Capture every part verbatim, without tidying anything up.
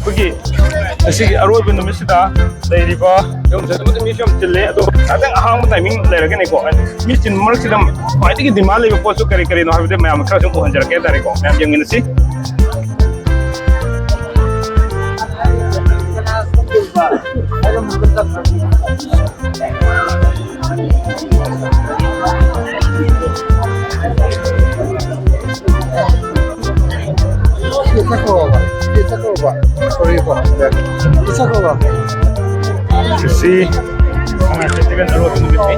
ꯑꯩꯈꯣꯏꯒꯤ ꯉꯁꯤꯒꯤ ꯑꯔꯣꯏꯕ ꯅꯨꯃꯤꯠꯁꯤꯗ ꯂꯩꯔꯤꯕ ꯌꯨꯝꯁꯦ ꯑꯗꯨꯛꯀꯤ ꯃꯤꯁꯨ ꯌꯥꯝ ꯆꯤꯜꯂꯦ꯫ ꯑꯗꯣ ꯉꯥꯛꯇꯪ ꯑꯍꯥꯡꯕ ꯇꯥꯏꯃꯤꯡ ꯂꯩꯔꯒꯅꯤꯀꯣ, ꯃꯤ ꯆꯤꯟꯕ ꯃꯔꯛꯁꯤꯗ ꯈ꯭ꯋꯥꯏꯗꯒꯤ ꯗꯤꯃꯥꯟ ꯂꯩꯕ ꯄꯣꯠꯁꯨ ꯀꯔꯤ ꯀꯔꯤꯅꯣ ꯍꯥꯏꯕꯗꯤ ꯃꯌꯥꯝ ꯈꯔ ꯁꯨꯝ ꯎꯍꯟꯖꯔꯛꯀꯦ ꯍꯥꯏꯇꯥꯔꯦꯀꯣ꯫ ꯃꯌꯥꯝ ꯌꯦꯡꯃꯤꯟꯅꯁꯤ꯫ ꯆꯠꯈ꯭ꯔꯣꯕ, ꯆꯠꯈ꯭ꯔꯣꯕ꯫ ꯁꯣꯔꯤꯀꯣ꯫ ꯆꯠꯈ꯭ꯔꯣꯕ꯫ ꯉꯁꯤ ꯁꯉꯥꯏ ꯐꯦꯁꯇꯤꯚꯦꯜ ꯑꯔꯣꯏꯕ ꯅꯨꯃꯤꯠꯅꯤ꯫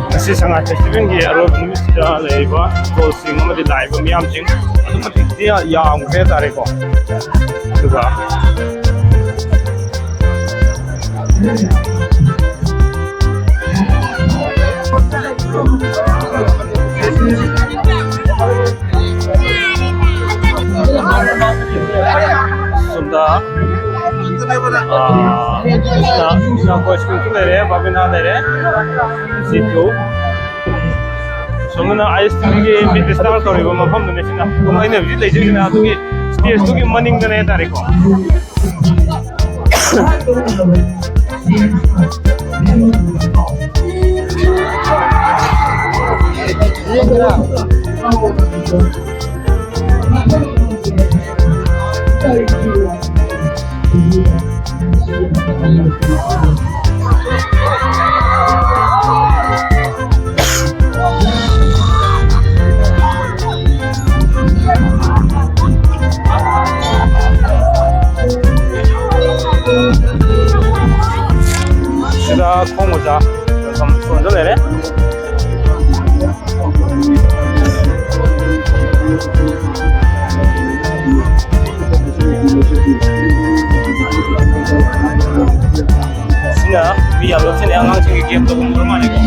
ꯉꯁꯤ ꯁꯉꯥꯏ ꯐꯦꯁꯇꯤꯚꯦꯜꯒꯤ ꯑꯔꯣꯏꯕ ꯅꯨꯃꯤꯠꯁꯤꯗ ꯂꯩꯔꯤꯕ ꯁ꯭ꯀꯨꯜꯁꯤꯡ ꯑꯃꯗꯤ ꯂꯥꯛꯏꯕ ꯃꯤꯌꯥꯝꯁꯤꯡ ꯑꯗꯨꯛꯀꯤ ꯃꯇꯤꯛ ꯌꯥꯝꯈ꯭ꯔꯦ ꯍꯥꯏꯇꯥꯔꯦꯀꯣ꯫ ꯑꯗꯨꯒ ꯁꯣꯝꯗ, ꯑꯥ, ꯁꯤꯅ, ꯁꯤꯅ ꯑꯩꯈꯣꯏ ꯁ꯭ꯀꯨꯜꯁꯨ ꯂꯩꯔꯦ, ꯕꯥꯕꯤꯅꯥ ꯂꯩꯔꯦ, ꯖꯤꯇꯨ꯫ ꯁꯣꯝꯗꯅ ꯑꯥꯏ ꯑꯦꯁ ꯇꯤ ꯚꯤꯒꯤ ꯃꯤꯠ ꯏꯁꯇꯥꯔ ꯇꯧꯔꯤꯕ ꯃꯐꯝꯗꯨꯅꯦ ꯁꯤꯅ꯫ ꯑꯗꯨꯝ ꯑꯩꯅ ꯍꯧꯖꯤꯛ ꯂꯩꯖꯔꯤꯁꯤꯅ ꯑꯗꯨꯒꯤ ꯁ꯭ꯇꯦꯖꯇꯨꯒꯤ ꯃꯅꯤꯡꯗꯅꯦ ꯍꯥꯏꯇꯥꯔꯦꯀꯣ꯫ ꯁꯤꯗ ꯈꯣꯡ ꯃꯣꯖꯥ ꯌꯣꯟꯐꯝ ꯁ꯭ꯇꯣꯜꯁꯨ ꯂꯩꯔꯦ꯫ ꯁꯤꯅ ꯃꯤ ꯌꯥꯝ ꯂꯧꯁꯤꯜꯂꯦ, ꯑꯉꯥꯡꯁꯤꯡꯒꯤ ꯒꯦꯝ ꯇꯧꯐꯝ ꯑꯣꯏꯔ ꯃꯥꯜꯂꯦꯀꯣ꯫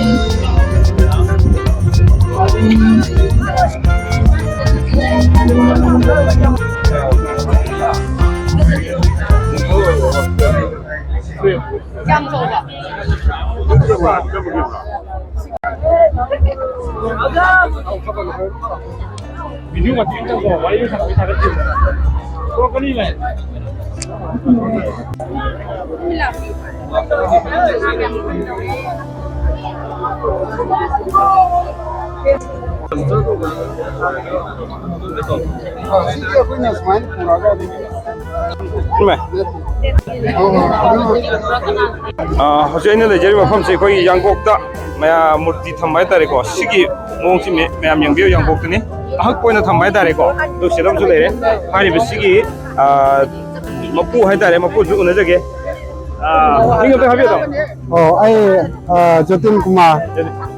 ꯀꯌꯥꯝ ꯆꯥꯎꯕ? ꯚꯤꯗꯤꯑꯣ ꯃꯇꯦꯛ ꯑꯃꯇꯪꯀꯣ, ꯋꯥꯔꯤ ꯁꯥꯟꯅꯕꯩ ꯊꯥꯒꯠꯁꯤ꯫ ꯊꯣꯛꯂꯛꯀꯅꯤ ꯚꯥꯏ꯫ ꯑꯩꯈꯣꯏꯅ ꯁꯨꯃꯥꯏꯅ ꯄꯨꯔꯛꯑꯒ ꯑꯗꯨꯝ ꯏꯃꯥ꯫ ꯑꯥ, ꯍꯧꯖꯤꯛ ꯑꯩꯅ ꯂꯩꯖꯔꯤꯕ ꯃꯐꯝꯁꯦ ꯑꯩꯈꯣꯏꯒꯤ ꯌꯥꯡꯀꯣꯛꯇ ꯃꯌꯥꯝ ꯃꯨꯔꯇꯤ ꯊꯝꯕ ꯍꯥꯏꯇꯥꯔꯦꯀꯣ꯫ ꯁꯤꯒꯤ ꯃꯑꯣꯡꯁꯤ ꯃꯦ-, ꯃꯌꯥꯝ ꯌꯦꯡꯕꯤꯌꯨ, ꯌꯥꯡꯀꯣꯛꯇꯅꯤ ꯑꯍꯛꯄ ꯑꯣꯏꯅ ꯊꯝꯕ ꯍꯥꯏꯇꯥꯔꯦꯀꯣ꯫ ꯑꯗꯨ ꯁꯤꯗ ꯑꯃꯁꯨ ꯂꯩꯔꯦ꯫ ꯍꯥꯏꯔꯤꯕ ꯁꯤꯒꯤ, ꯑꯥ, ꯃꯄꯨ ꯍꯥꯏꯇꯥꯔꯦ, ꯃꯄꯨꯁꯨ ꯎꯅꯖꯒꯦ꯫ ꯑꯥ, ꯃꯤꯡ ꯑꯝꯇ ꯍꯥꯏꯕꯤꯌꯨ, ꯇꯥꯃꯣ꯫ ꯑꯣ, ꯑꯩ, ꯑ, ꯖꯣꯇꯤꯟ ꯀꯨꯃꯥꯔ,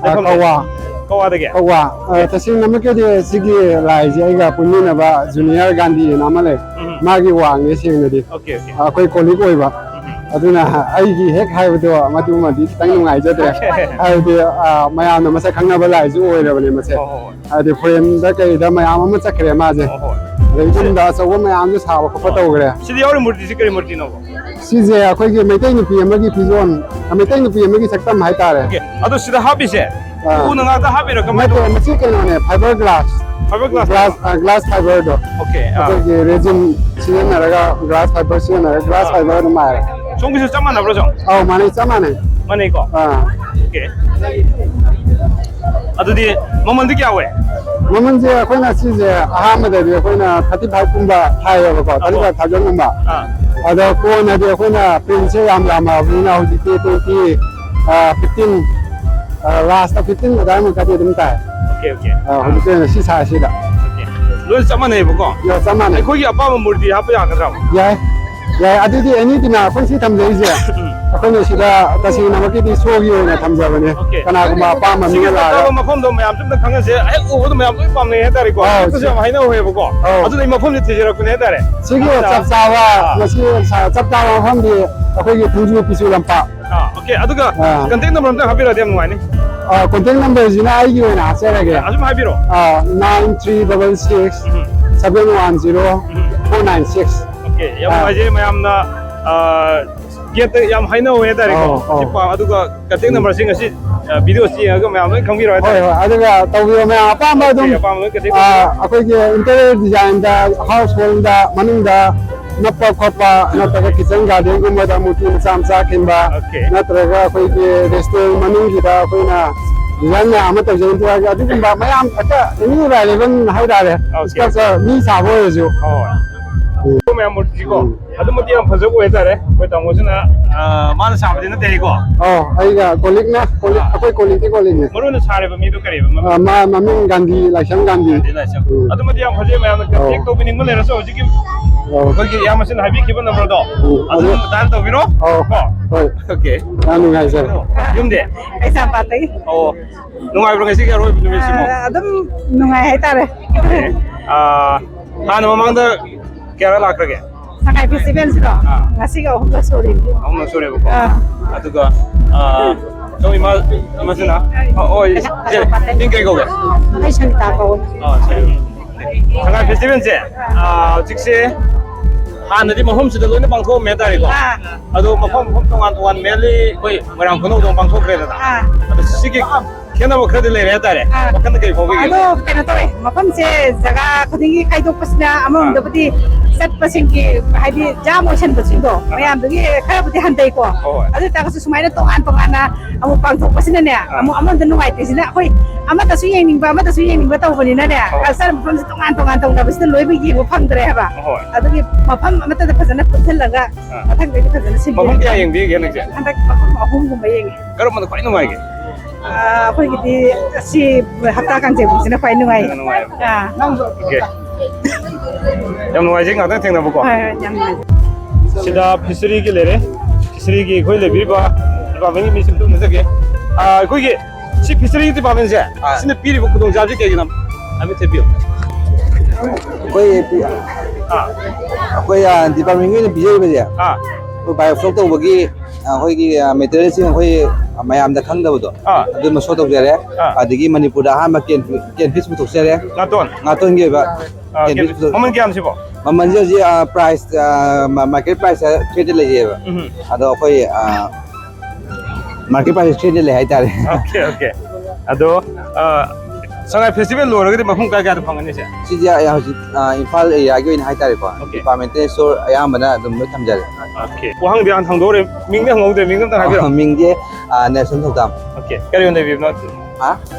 ꯑ, ꯂꯩꯐꯝꯗꯤ? ꯀꯋꯥ꯫ ꯀꯋꯥꯗꯒꯤ? ꯀꯋꯥ꯫ ꯑ, ꯑꯣꯀꯦ꯫ ꯇꯁꯦꯡꯅꯃꯛꯀꯤꯗꯤ ꯁꯤꯒꯤ ꯂꯥꯏꯁꯦ ꯑꯩꯒ ꯄꯨꯟꯃꯤꯟꯅꯕ ꯖꯨꯅꯤꯌꯔ ꯒꯥꯟꯙꯤꯅ ꯑꯃ ꯂꯩ꯫ ꯎꯝ꯫ ꯃꯥꯒꯤ ꯋꯥꯡꯅꯦ ꯁꯦꯡꯅꯗꯤ꯫ Okay, okay. ꯑ, ꯑꯩꯈꯣꯏ ꯀꯣꯂꯤꯛ ꯑꯣꯏꯕ꯫ ꯎꯝ꯫ ꯑꯗꯨꯅ ꯑꯩꯒꯤ ꯍꯦꯛ ꯍꯥꯏꯕꯗꯣ ꯃꯗꯨꯃꯗꯤ ꯈꯤꯇꯪ ꯅꯨꯡꯉꯥꯏꯖꯗ꯭ꯔꯦ꯫ ꯍꯥꯏꯕꯗꯤ, ꯑ, ꯃꯌꯥꯝꯅ ꯃꯁꯛ ꯈꯪꯅꯕ ꯂꯥꯏꯁꯨ ꯑꯣꯏꯔꯕꯅꯦ ꯃꯁꯦ꯫ ꯍꯣꯏ, ꯍꯣꯏ, ꯍꯣꯏ꯫ ꯍꯥꯏꯗꯤ ꯐꯣꯔꯦꯟꯗ ꯀꯩꯗ ꯃꯌꯥꯝ ꯑꯃ ꯆꯠꯈ꯭ꯔꯦ ꯃꯥꯁꯦ꯫ ꯍꯣꯏ, ꯍꯣꯏ꯫ ꯑꯗꯩ ꯌꯨꯝꯗ ꯑꯆꯧꯕ ꯃꯌꯥꯝꯁꯨ ꯁꯥꯕ ꯈꯣꯠꯄ ꯍꯣꯏ꯫ ꯇꯧꯈ꯭ꯔꯦ꯫ ꯁꯤꯗ ꯌꯥꯎꯔꯤ ꯃꯨꯔꯇꯤꯁꯤ ꯀꯔꯤ ꯃꯨꯔꯇꯤꯅꯣꯕ? ꯁꯤꯁꯦ ꯑꯩꯈꯣꯏꯒꯤ ꯃꯩꯇꯩ ꯅꯨꯄꯤ ꯑꯃꯒꯤ ꯐꯤꯖꯣꯜ, ꯃꯩꯇꯩ ꯅꯨꯄꯤ ꯑꯃꯒꯤ ꯁꯛꯇꯝ ꯍꯥꯏꯇꯥꯔꯦ꯫ ꯑꯣꯀꯦ꯫ ꯑꯗꯣ ꯁꯤꯗ ꯍꯥꯞꯄꯤꯁꯦ, ꯑꯥ꯫ ꯎꯅ ꯉꯥꯛꯇ ꯍꯥꯞꯄꯤꯔꯣ? ꯀꯃꯥꯏꯅ ꯅꯠꯇꯦ, ꯇꯧꯕꯅꯣ? ꯃꯁꯤ ꯀꯩꯅꯣꯅꯦ, fiber glass꯫ Fiber glass? Glass, ꯑꯥ, glass fiberꯗꯣ꯫ ꯑꯣꯀꯦ, ꯑꯥ꯫ ꯑꯩꯈꯣꯏꯒꯤ resin ꯁꯤꯖꯤꯟꯅꯔꯒ, glass fiber ꯁꯤꯖꯤꯟꯅꯔꯒ, glass ꯑꯥ꯫ Fiber ꯑꯗꯨꯝ ꯍꯥꯏꯔꯦ꯫ ꯁꯣꯝꯒꯤꯁꯨ ꯆꯞ ꯃꯥꯟꯅꯕ꯭ꯔꯣ, ꯁꯣꯝ? ꯑꯧ, ꯃꯥꯟꯅꯩ, ꯆꯞ ꯃꯥꯟꯅꯩ꯫ ꯃꯥꯟꯅꯩꯀꯣ? ꯑꯥ꯫ ꯑꯣꯀꯦ꯫ ꯑꯗꯨꯗꯤ ꯃꯃꯜꯗꯤ ꯀꯌꯥ ꯑꯣꯏ? ꯃꯃꯜꯁꯦ ꯑꯩꯈꯣꯏꯅ ꯁꯤꯁꯦ ꯑꯍꯥꯟꯕꯗꯗꯤ ꯑꯩꯈꯣꯏꯅ thirty five ꯀꯨꯝꯕ ꯍꯥꯏꯌꯦꯕꯀꯣ, ꯑꯍꯣ꯫ Thirty five thousand ꯀꯨꯝꯕ꯫ ꯑꯥ꯫ ꯑꯗꯣ ꯀꯣꯟꯅꯗꯤ ꯑꯩꯈꯣꯏꯅ printꯁꯦ ꯌꯥꯝ ꯌꯥꯝꯃꯛꯑꯕꯅꯤꯅ ꯍꯧꯖꯤꯛꯇꯤ twenty, ꯑꯥ, fifteen, ꯑꯥ, lastꯇ fifteen ꯑꯗꯨꯋꯥꯏꯃꯨꯛꯀꯗꯤ ꯑꯗꯨꯝ ꯇꯥꯏ꯫ Okay, okay. ꯑꯥ, ꯍꯧꯖꯤꯛꯀꯤ ꯑꯣꯏꯅ ꯁꯤ sizeꯁꯤꯗ꯫ ꯑꯣꯀꯦ꯫ ꯂꯣꯏ ꯆꯞ ꯃꯥꯟꯅꯩꯕꯀꯣ? ꯌꯥ, ꯆꯞ ꯃꯥꯟꯅꯩ꯫ ꯑꯩꯈꯣꯏꯒꯤ ꯑꯄꯥꯝꯕ ꯃꯨꯔꯇꯤ ꯍꯥꯞꯄ ꯌꯥꯒꯗ꯭ꯔꯥ? ꯌꯥꯏ꯫ ꯌꯥꯏ, ꯑꯗꯨꯗꯤ ꯑꯦꯅꯤꯗꯨꯅ ꯑꯩꯈꯣꯏ ꯁꯤ ꯊꯝꯖꯔꯤꯁꯦ, ꯎꯝ꯫ ꯑꯩꯈꯣꯏꯅ ꯁꯤꯗ ꯇꯁꯦꯡꯅꯃꯛꯀꯤꯗꯤ showꯒꯤ ꯑꯣꯏꯅ ꯊꯝꯖꯕꯅꯦ꯫ ꯑꯣꯀꯦ꯫ ꯀꯅꯥꯒꯨꯝꯕ ꯑꯄꯥꯝꯕ ꯁꯤꯒꯤ ꯃꯤꯅ ꯆꯞ ꯆꯥꯕ ꯂꯥꯛꯑꯒ ꯃꯐꯝꯗꯣ ꯃꯌꯥꯝꯁꯨ ꯑꯝꯇ ꯈꯪꯍꯟꯁꯦ꯫ ꯍꯦꯛ ꯎꯕꯗ ꯃꯌꯥꯝ ꯂꯣꯏ ꯄꯥꯝꯅꯩ ꯍꯥꯏꯇꯥꯔꯦꯀꯣ꯫ ꯑꯧ, ꯍꯦꯛꯇꯁꯨ ꯁꯤ-, ꯌꯥꯝ ꯍꯥꯏꯅꯍꯧꯋꯦꯕꯀꯣ꯫ ꯑꯧ꯫ ꯑꯗꯨꯅ ꯑꯩ ꯃꯐꯝꯁꯦ ꯊꯤꯖꯔꯛꯄꯅꯦ ꯍꯥꯏꯇꯥꯔꯦ꯫ ꯁꯤꯒꯤ ꯑꯗꯨꯅ ꯆꯞ ꯆꯥꯕ, ꯑꯥ꯫ ꯃꯁꯤ ꯆꯞ ꯆꯥꯕ ꯃꯐꯝꯗꯤ ꯑꯩꯈꯣꯏꯒꯤ ꯊꯣꯡꯖꯨ ꯄꯤꯆꯨ ꯂꯝꯄꯥꯛ꯫ ꯑꯥ, ꯑꯣꯀꯦ꯫ ꯑꯗꯨꯒ ꯑꯥ꯫ Contact number ꯑꯝꯇ ꯍꯥꯞꯄꯤꯔꯛꯑꯗꯤ ꯌꯥꯝ ꯅꯨꯡꯉꯥꯏꯅꯤ꯫ ꯑꯥ, contact numberꯁꯤꯅ ꯑꯩꯒꯤ ꯑꯣꯏꯅ ꯍꯥꯞꯆꯔꯒꯦ꯫ ꯑꯁꯨꯝ ꯍꯥꯏꯕꯤꯔꯣ꯫ ꯑꯥ, nine three double six seven one zero four nine six꯫ Okay, ꯌꯥꯝ ꯑꯥ꯫ ꯅꯨꯡꯉꯥꯏꯖꯩ ꯃꯌꯥꯝꯅ, ꯑꯥ, ꯒꯦꯠꯇ ꯌꯥꯝ ꯍꯥꯏꯅꯍꯧꯋꯦ ꯍꯥꯏꯇꯥꯔꯦꯀꯣ꯫ ꯑꯧ, ꯑꯧ꯫ ꯁꯤ ꯄꯥꯝ-, ꯑꯗꯨꯒ ꯀꯟꯇꯦꯛ ꯅꯝꯕꯔꯁꯤꯡ ꯑꯁꯤ, ꯑ, ꯚꯤꯗꯤꯑꯣꯁꯤ ꯌꯦꯡꯉꯒ ꯃꯌꯥꯝ ꯂꯣꯏ ꯈꯪꯕꯤꯔꯣ ꯍꯣꯏ, ꯍꯥꯏꯇꯥꯔꯦ꯫ ꯍꯣꯏ꯫ ꯑꯗꯨꯒ ꯇꯧꯕꯤꯌꯣ ꯃꯌꯥꯝ ꯑꯄꯥꯝꯕ ꯑꯗꯨꯝ, ꯑꯣꯀꯦ, ꯑꯄꯥꯝꯕ ꯂꯣꯏ ꯀꯟꯇꯦꯛ ꯑ, ꯇꯧꯕꯤꯌꯣ꯫ ꯑꯩꯈꯣꯏꯒꯤ interior designꯗ, house holdꯗ, ꯃꯅꯨꯡꯗ ꯅꯞꯄ ꯈꯣꯠꯄ, ꯅꯠꯇ꯭ꯔꯒ kitchen gardenꯒꯨꯝꯕꯗ ꯃꯨꯔꯇꯤ ꯃꯆꯥ ꯃꯆꯥ ꯈꯤꯟꯕ, ꯑꯣꯀꯦ꯫ ꯅꯠꯇ꯭ꯔꯒ ꯑꯩꯈꯣꯏꯒꯤ restaurant ꯃꯅꯨꯡꯒꯤꯗ ꯑꯩꯈꯣꯏꯅ design ꯃꯌꯥꯝ ꯑꯃ ꯇꯧꯖꯩ꯫ ꯑꯗꯨꯒꯨꯝꯕ ꯃꯌꯥꯝ ꯍꯦꯛꯇ any available ꯍꯥꯏꯇꯥꯔꯦ꯫ ꯑꯣꯀꯦ꯫ Sculpture ꯃꯤ ꯁꯥꯕ ꯑꯣꯏꯔꯁꯨ꯫ ꯍꯣꯏ꯫ ꯎꯝ꯫ ꯃꯌꯥꯝ ꯃꯨꯔꯇꯤꯀꯣ꯫ ꯎꯝ꯫ ꯑꯗꯨꯃꯛꯇꯤ ꯌꯥꯝ ꯐꯖꯕ ꯑꯣꯏꯇꯥꯔꯦ꯫ ꯑꯩꯈꯣꯏ ꯇꯥꯃꯣꯁꯤꯅ, ꯑ, ꯃꯥꯅ ꯁꯥꯕꯗꯤ ꯅꯠꯇꯦ ꯍꯥꯏꯀꯣ? ꯑꯣ, ꯑꯩꯒ colleagueꯅꯦ, colleague, ꯑꯥ꯫ ꯑꯩꯈꯣꯏ colleagueꯒꯤ colleagueꯅꯦ꯫ ꯃꯔꯨ ꯑꯣꯏꯅ ꯁꯥꯔꯤꯕ ꯃꯤꯗꯣ ꯀꯔꯤꯕ ꯃꯃꯤꯡ? ꯑ, ꯃꯥ ꯃꯃꯤꯡ ꯒꯥꯟꯙꯤ, ꯂꯥꯏꯁ꯭ꯔꯝ ꯒꯥꯟꯙꯤ꯫ ꯒꯥꯟꯙꯤ ꯂꯥꯏꯁ꯭ꯔꯝ꯫ ꯎꯝ꯫ ꯑꯗꯨꯃꯗꯤ ꯌꯥꯝ ꯐꯖꯩ, ꯃꯌꯥꯝꯅ ꯑꯧ꯫ Contact ꯇꯧꯕꯤꯅꯤꯡꯕ ꯂꯩꯔꯁꯨ ꯍꯧꯖꯤꯛꯀꯤ ꯑꯧ꯫ ꯑꯩꯈꯣꯏꯒꯤ ꯏꯌꯥꯝꯕꯁꯤꯅ ꯍꯥꯏꯕꯤꯈꯤꯕ numberꯗꯣ ꯎꯝ, ꯑꯗꯨ ꯑꯗꯨ dial ꯇꯧꯕꯤꯔꯣ꯫ ꯑꯧ꯫ ꯀꯣ? ꯍꯣꯏ꯫ ꯑꯣꯀꯦ꯫ ꯌꯥꯝ ꯅꯨꯡꯉꯥꯏꯖꯔꯦ꯫ ꯌꯨꯝꯗꯤ? ꯀꯩꯁꯥꯝꯄꯥꯠꯇꯒꯤ꯫ ꯑꯣ꯫ ꯅꯨꯡꯉꯥꯏꯕ꯭ꯔꯣ ꯉꯁꯤꯒꯤ ꯑꯔꯣꯏꯕ ꯅꯨꯃꯤꯠꯁꯤꯕꯣ? ꯑ, ꯑꯗꯨꯝ ꯅꯨꯡꯉꯥꯏ ꯍꯥꯏꯇꯥꯔꯦ꯫ ꯑꯣꯀꯦ꯫ ꯑ, ꯍꯥꯟꯅ ꯃꯃꯥꯡꯗ ꯀꯌꯥꯔꯛ ꯂꯥꯛꯈ꯭ꯔꯒꯦ? ꯁꯉꯥꯏ festivalꯁꯤꯔꯣ? ꯑꯥ꯫ ꯉꯁꯤꯒ ꯑꯍꯨꯝꯂꯛ ꯁꯨꯔꯤꯅꯤ꯫ ꯑꯍꯨꯝꯂꯛ ꯁꯨꯔꯦꯕꯀꯣ? ꯑꯥ꯫ ꯑꯗꯨꯒ, ꯑꯥ, ꯁꯣꯝ ꯏꯃꯥ, ꯏꯃꯥꯁꯤꯅ? ꯑ, ꯑꯣ, ꯏꯆꯦ, ꯃꯤꯡ ꯀꯩ ꯀꯧꯒꯦ? ꯑꯩ ꯁꯪꯒꯤꯇꯥ ꯀꯧꯋꯦ꯫ ꯑꯥ, ꯁꯦ꯫ ꯁꯉꯥꯏ festivalꯁꯦ, ꯑꯥ, ꯍꯧꯖꯤꯛꯁꯦ ꯍꯥꯟꯅꯗꯤ ꯃꯐꯝꯁꯤꯗ ꯂꯣꯏꯅ ꯄꯥꯡꯊꯣꯛꯑꯝꯃꯦ ꯍꯥꯏꯇꯥꯔꯦꯀꯣ? ꯑꯥ꯫ ꯑꯗꯣ ꯃꯐꯝ, ꯃꯐꯝ ꯇꯣꯉꯥꯟ ꯇꯣꯉꯥꯟ, mainly ꯑꯩꯈꯣꯏ ꯃꯣꯏꯔꯥꯡ ꯈꯨꯅꯧꯗ ꯑꯃꯨꯛ ꯄꯥꯡꯊꯣꯛꯈ꯭ꯔꯦꯗꯅ꯫ ꯑꯥ꯫ ꯑꯗꯣ ꯁꯤꯒꯤ ꯈꯦꯠꯅꯕ ꯈꯔꯗꯤ ꯂꯩꯔꯦ ꯍꯥꯏꯇꯥꯔꯦ꯫ ꯑꯥ꯫ ꯋꯥꯈꯜꯗ ꯀꯔꯤ ꯐꯥꯎꯕꯤꯒꯦ? ꯑꯗꯣ ꯀꯩꯅꯣ ꯇꯧꯋꯦ, ꯃꯐꯝꯁꯦ ꯖꯒꯥ ꯈꯨꯗꯤꯡꯒꯤ ꯈꯥꯏꯗꯣꯛꯄꯁꯤꯅ ꯑꯃꯔꯣꯝꯗꯕꯨꯗꯤ ꯑꯥ꯫ ꯆꯠꯄꯁꯤꯡꯒꯤ ꯍꯥꯏꯗꯤ jam ꯑꯣꯏꯁꯟꯕꯁꯤꯡꯗꯣ ꯑꯥ꯫ ꯃꯌꯥꯝꯗꯨꯒꯤ ꯈꯔꯕꯨꯗꯤ ꯍꯟꯊꯩꯀꯣ꯫ ꯍꯣꯏ꯫ ꯑꯗꯨ ꯑꯣꯏꯇꯥꯔꯒꯁꯨ ꯁꯨꯃꯥꯏꯅ ꯇꯣꯉꯥꯟ ꯇꯣꯉꯥꯟꯅ ꯑꯃꯨꯛ ꯄꯥꯡꯊꯣꯛꯄꯁꯤꯅꯅꯦ, ꯑꯥ꯫ ꯑꯃꯨꯛ ꯑꯃꯔꯣꯝꯗ ꯅꯨꯡꯉꯥꯏꯇ꯭ꯔꯤꯁꯤꯅ ꯑꯩꯈꯣꯏ ꯑꯃꯠꯇꯁꯨ ꯌꯦꯡꯅꯤꯡꯕ, ꯑꯃꯠꯇꯁꯨ ꯌꯦꯡꯅꯤꯡꯕ ꯇꯧꯕꯅꯤꯅꯅꯦ, ꯍꯣꯏ꯫ Culture ꯃꯐꯝꯁꯦ ꯇꯣꯉꯥꯟ ꯇꯣꯉꯥꯟ ꯇꯧꯅꯕꯁꯤꯗ ꯂꯣꯏꯕ ꯌꯦꯡꯕ ꯐꯪꯗ꯭ꯔꯦ ꯍꯥꯏꯕ꯫ ꯍꯣꯏ꯫ ꯑꯗꯨꯒꯤ ꯃꯐꯝ ꯑꯃꯠꯇꯗ ꯐꯖꯅ ꯄꯨꯟꯁꯤꯜꯂꯒ ꯑꯥ꯫ ꯃꯊꯪꯗꯩꯗꯤ ꯐꯖꯅ ꯁꯤꯟꯕꯤꯔꯒꯦ꯫ ꯃꯐꯝ ꯀꯌꯥ ꯌꯦꯡꯕꯤꯒꯦ ꯍꯟꯗꯛꯁꯦ? ꯍꯟꯗꯛ ꯃꯐꯝ ꯑꯍꯨꯝꯒꯨꯝꯕ ꯌꯦꯡꯉꯦ꯫ ꯀꯔꯝꯕꯅ ꯈ꯭ꯋꯥꯏ ꯅꯨꯡꯉꯥꯏꯒꯦ? ꯑꯥ, ꯑꯩꯈꯣꯏꯒꯤꯗꯤ ꯑꯁꯤ ꯍꯞꯇꯥ ꯀꯥꯡꯖꯩꯕꯨꯡꯁꯤꯅ ꯈ꯭ꯋꯥꯏ ꯅꯨꯡꯉꯥꯏ꯫ ꯍꯦꯟꯅ ꯅꯨꯡꯉꯥꯏꯌꯦꯕ꯫ ꯑꯥ꯫ ꯑꯣꯀꯦ꯫ ꯌꯥꯝ ꯅꯨꯡꯉꯥꯏꯖꯩ, ꯉꯥꯛꯇꯪ ꯊꯦꯡꯅꯕꯀꯣ꯫ ꯍꯣꯏ, ꯍꯣꯏ, ꯌꯥꯝ ꯅꯨꯡꯉꯥꯏꯖꯩ꯫ ꯁꯤꯗ fisheryꯒꯤ ꯂꯩꯔꯦ꯫ Fisheryꯒꯤ ꯑꯩꯈꯣꯏ ꯂꯩꯕꯤꯔꯤꯕ departmentꯀꯤ ꯃꯤꯁꯤꯡ ꯑꯗꯨꯝ ꯎꯅꯖꯒꯦ꯫ ꯑꯥ, ꯑꯩꯈꯣꯏꯒꯤ ꯁꯤ fishery departmentꯁꯦ, ꯑꯥ꯫ ꯁꯤꯅ ꯄꯤꯔꯤꯕ ꯈꯨꯗꯣꯡꯆꯥꯕꯁꯤ ꯀꯩꯒꯤꯅꯣ? ꯍꯥꯏꯐꯦꯠ ꯊꯦꯠꯄꯤꯌꯨ꯫ ꯑꯩꯈꯣꯏ ꯄꯤ-, ꯑꯥ꯫ ꯑꯩꯈꯣꯏ, ꯑꯥ, departmentꯀꯤ ꯑꯣꯏꯅ ꯄꯤꯖꯔꯤꯕꯁꯦ, ꯑꯥ꯫ ꯑꯩꯈꯣꯏ biofloc ꯇꯧꯕꯒꯤ, ꯑꯩꯈꯣꯏꯒꯤ, ꯑꯥ, materialꯁꯤꯡ ꯑꯩꯈꯣꯏ ꯃꯌꯥꯝꯗ ꯈꯪꯗꯕꯗꯣ, ꯑꯥ꯫ ꯑꯗꯨꯃ ꯁꯣ ꯇꯧꯖꯔꯦ꯫ ꯑꯥ꯫ ꯑꯗꯒꯤ ꯃꯅꯤꯄꯨꯔꯗ ꯑꯍꯥꯟꯕ ꯀꯦꯟ ꯀꯦꯟ ꯐꯤꯁ ꯄꯨꯊꯣꯛꯆꯔꯦ꯫ ꯉꯥꯇꯣꯟ꯫ ꯉꯥꯇꯣꯟꯒꯤ ꯑꯣꯏꯕ ꯑꯥ, ꯀꯦꯟ ꯀꯦꯟ ꯐꯤꯁ ꯐꯤꯁ꯫ ꯄꯨꯊꯣꯛ- ꯃꯃꯜ ꯀꯌꯥꯝ ꯁꯤꯕꯣ? ꯃꯃꯜꯁꯦ ꯍꯧꯖꯤꯛ, ꯑꯥ, ꯄ꯭ꯔꯥꯏꯁ, ꯑꯥ, ꯃꯥ- ꯃꯥꯔꯀꯦꯠ ꯄ꯭ꯔꯥꯏꯁꯁꯦ ꯊ꯭ꯔꯤꯗ ꯂꯩꯖꯩꯑꯕ꯫ ꯎꯝ꯫ ꯑꯗꯣ ꯑꯩꯈꯣꯏ, ꯑꯥ, ꯃꯥꯔꯀꯦꯠ ꯄ꯭ꯔꯥꯏꯁꯁꯦ ꯊ꯭ꯔꯤꯗ ꯂꯩ ꯍꯥꯏꯇꯥꯔꯦ꯫ Okay, okay. ꯑꯗꯣ, ꯑꯥ, ꯁꯉꯥꯏ ꯐꯦꯁꯇꯤꯚꯦꯜ ꯂꯣꯏꯔꯒꯗꯤ ꯃꯐꯝ ꯀꯥꯏ ꯀꯥꯏꯗ ꯐꯪꯒꯅꯤ ꯁꯦ? ꯁꯤꯁꯦ ꯑꯩ ꯍꯧꯖꯤꯛ, ꯑꯥ, ꯏꯝꯐꯥꯜ ꯑꯦꯔꯤꯌꯥꯒꯤ ꯑꯣꯏꯅ ꯍꯥꯏꯇꯥꯔꯦꯀꯣ, ꯑꯣꯀꯦ꯫ ꯗꯤꯄꯥꯔꯠꯃꯦꯟꯇꯦꯜ ꯁ꯭ꯇꯣꯔ ꯑꯌꯥꯝꯕꯅ ꯑꯗꯨꯝ ꯂꯣꯏ ꯊꯝꯖꯔꯦ꯫ ꯑꯣꯀꯦ꯫ ꯋꯥꯍꯪꯗꯤ ꯍꯥꯟꯅ ꯍꯪꯗꯣꯛꯎꯔꯦ, ꯃꯤꯡꯗꯤ ꯍꯪꯍꯧꯗ꯭ꯔꯦ, ꯃꯤꯡꯗꯤ ꯑꯝꯇ ꯍꯥꯏꯕꯤꯔꯣ꯫ ꯑꯣ, ꯃꯤꯡꯗꯤ, ꯑꯥ, ꯅꯦꯜꯁꯟ ꯊꯧꯗꯥꯝ꯫ ꯑꯣꯀꯦ꯫ ꯀꯔꯤ ꯑꯣꯏꯅ ꯂꯩꯕꯤꯕꯅꯣ? ꯍꯥ?